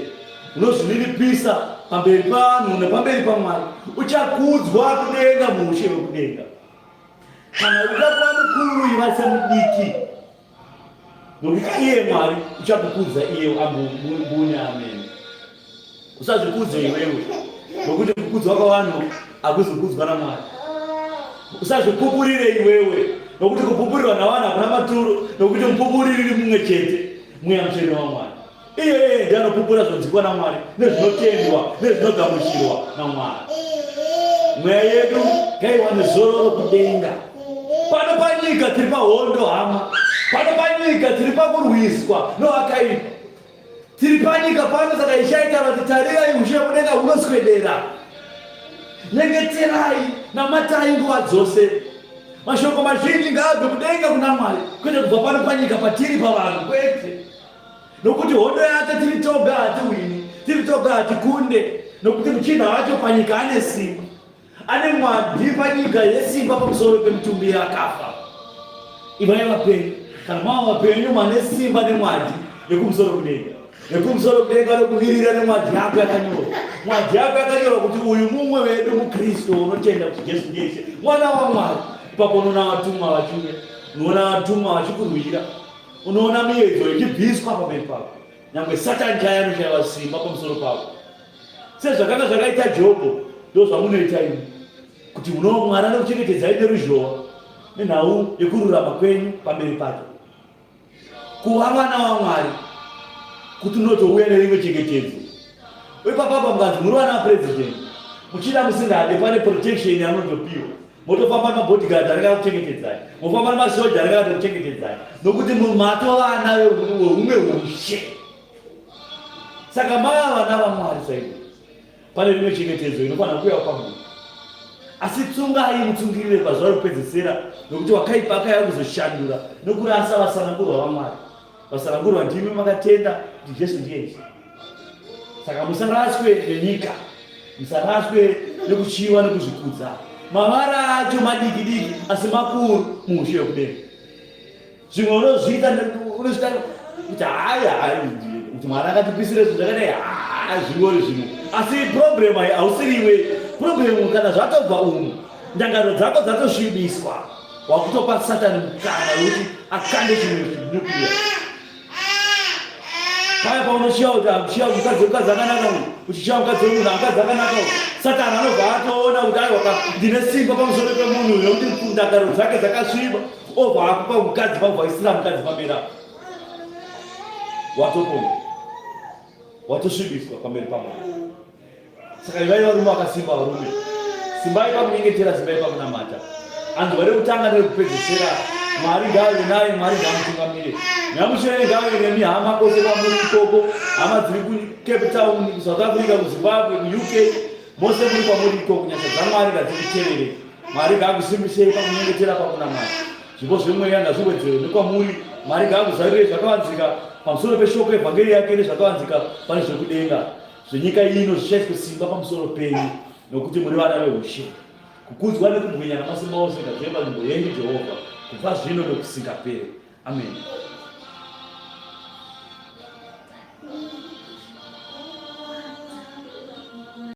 Unozvininipisa pamberi pavanhu nepamberi paMwari, uchakudzwa kudenga muushe hwekudenga. Kana uchida kuva mukuru iva semudiki, nokuti iye Mwari uchakukudza iye ambune amene. Usazvikudze iwewe, nokuti kukudzwa kwavanhu hakuzi kukudzwa naMwari. Usazvipupurire iwewe, nokuti kupupurirwa navanhu hakuna maturo, nokuti mupupuriri mumwe chete, Mweya Mutsvene waMwari. Iye iye ndiye anopupura zvinonzwikwa naMwari nezvinotendwa nezvinogamuchirwa naMwari. Mweya yedu ngaiwane zororo kudenga. Pano panyika tiri pahondo hama, pano panyika tiri pakurwiswa noakaipa. Tiri panyika pano, saka Ishe aitaura kuti tarirai ushe kudenga hunoswedera. Nyengeterai, namatai nguva dzose. Mashoko mazhinji ngaabve kudenga kuna Mwari, kwete kubva pano panyika patiri pavanhu, kwete. Nokuti hondo yacho tiri toga hatiwini, tiri toga hatikunde, nokuti muchinda wacho panyika ane simba, ane mwadhi panyika yesimba pamusoro pemitumbi yakafa. Ivai vapenyu, kana mava vapenyu mane simba nemwadhi yekumusoro kudenga, yekumusoro kudenga nokumirira nemwadhi yako yakanyorwa. Mwadhi yako yakanyorwa kuti uyu mumwe wedu muKristu unotenda kuti Jesu ndiye Ishe, mwana waMwari. Ipapo unoona vatumwa vachiuya, unoona vatumwa vachikurwira. Unoona miedzo ichibviswa pamberi pako, nyangwe Satani chaiye anoshaiwa simba pamusoro pako. Sezvakanga zvakaita Jobho, ndozvamunoita imi, kuti uno Mwari anokuchengetedzai neruzhowa nenhau yekururama kwenyu pamberi pake. Kuva vana vaMwari kuti unotouya nerimwe chengetedzo. Ipapapa mukanzi muri vana vapresident, muchida musingade, pane protection yamunotopiwa. Motofamba nemabodyguard anenge akuchengetedzai, mofamba nemasoja anenge akatokuchengetedzai, nokuti matova vana vehumwe ushe. Saka mava vana vaMwari chaizvo, pane rimwe chengetedzo inofanira kuuya kwamuri. Asi tsungai mutsungirire pazuva rekupedzesera, nokuti wakaipa akauya kuzoshandura nokurasa vasanangurwa vaMwari. Vasanangurwa ndimi makatenda kuti Jesu ndiye Ishe. Saka musaraswe nenyika, musaraswe nekuchiwa nekuzvikudza. Mavara acho madiki diki asi makuru muushe wekudenga. Zvimwe unozviita unozviita kuti hayi hayi kuti Mwari akatipisire zvinhu zvakadai, haa zvingori zvimwe. Asi problem hausiri iwe. Problem kana zvatobva umu, ndangariro dzako dzatosvibiswa. Wakutopa Satani mukana wekuti akande chimwe nuclear. Paya paunochiya kuti akuchiya mukadzi mukadzi akanaka uyu, uchichiya mukadzi wemunhu mukadzi akanaka uyu, Satani anobva atoona kuti aiwa ndine simba pamusoro pemunhu uyu nekuti ndangariro dzake dzakasviba, obva akupa mukadzi pabva aisira mukadzi pamberi apo. Watopona. Watosvibiswa pamberi paMwari. Saka ivai varume vakasimba varume. Simbai pakunyengetera, simbai pakunamata. Anzwa rekutanga nerekupedzesera. Mwari ngaave naye, Mwari ngaamutungamire. Nyamusheni ngaave nemi hama kwose kwamuri ikoko, hama dziri kuCape Town, kuSouth Africa, kuZimbabwe, kuUK, mose muri kwamuri ikoko, nyasha dzaMwari ngadzikutevere. Mwari ngaakusimbisei pakunyengetera, pakunamata. Zvipo zvemweya ngazviwedzerwe nekwamuri. Mwari ngaakuzarurei zvakavanzika pamusoro peshoko evhangeri yake nezvakavanzika pane zvekudenga. Zvenyika ino zvichaiswe simba pamusoro penyu, nokuti muri vana veushe. Kukudzwa nekubwinya namasimba ose ngazvive panzvimbo yenyu, Jehovha, kubva zvino nokusingaperi. Ameni.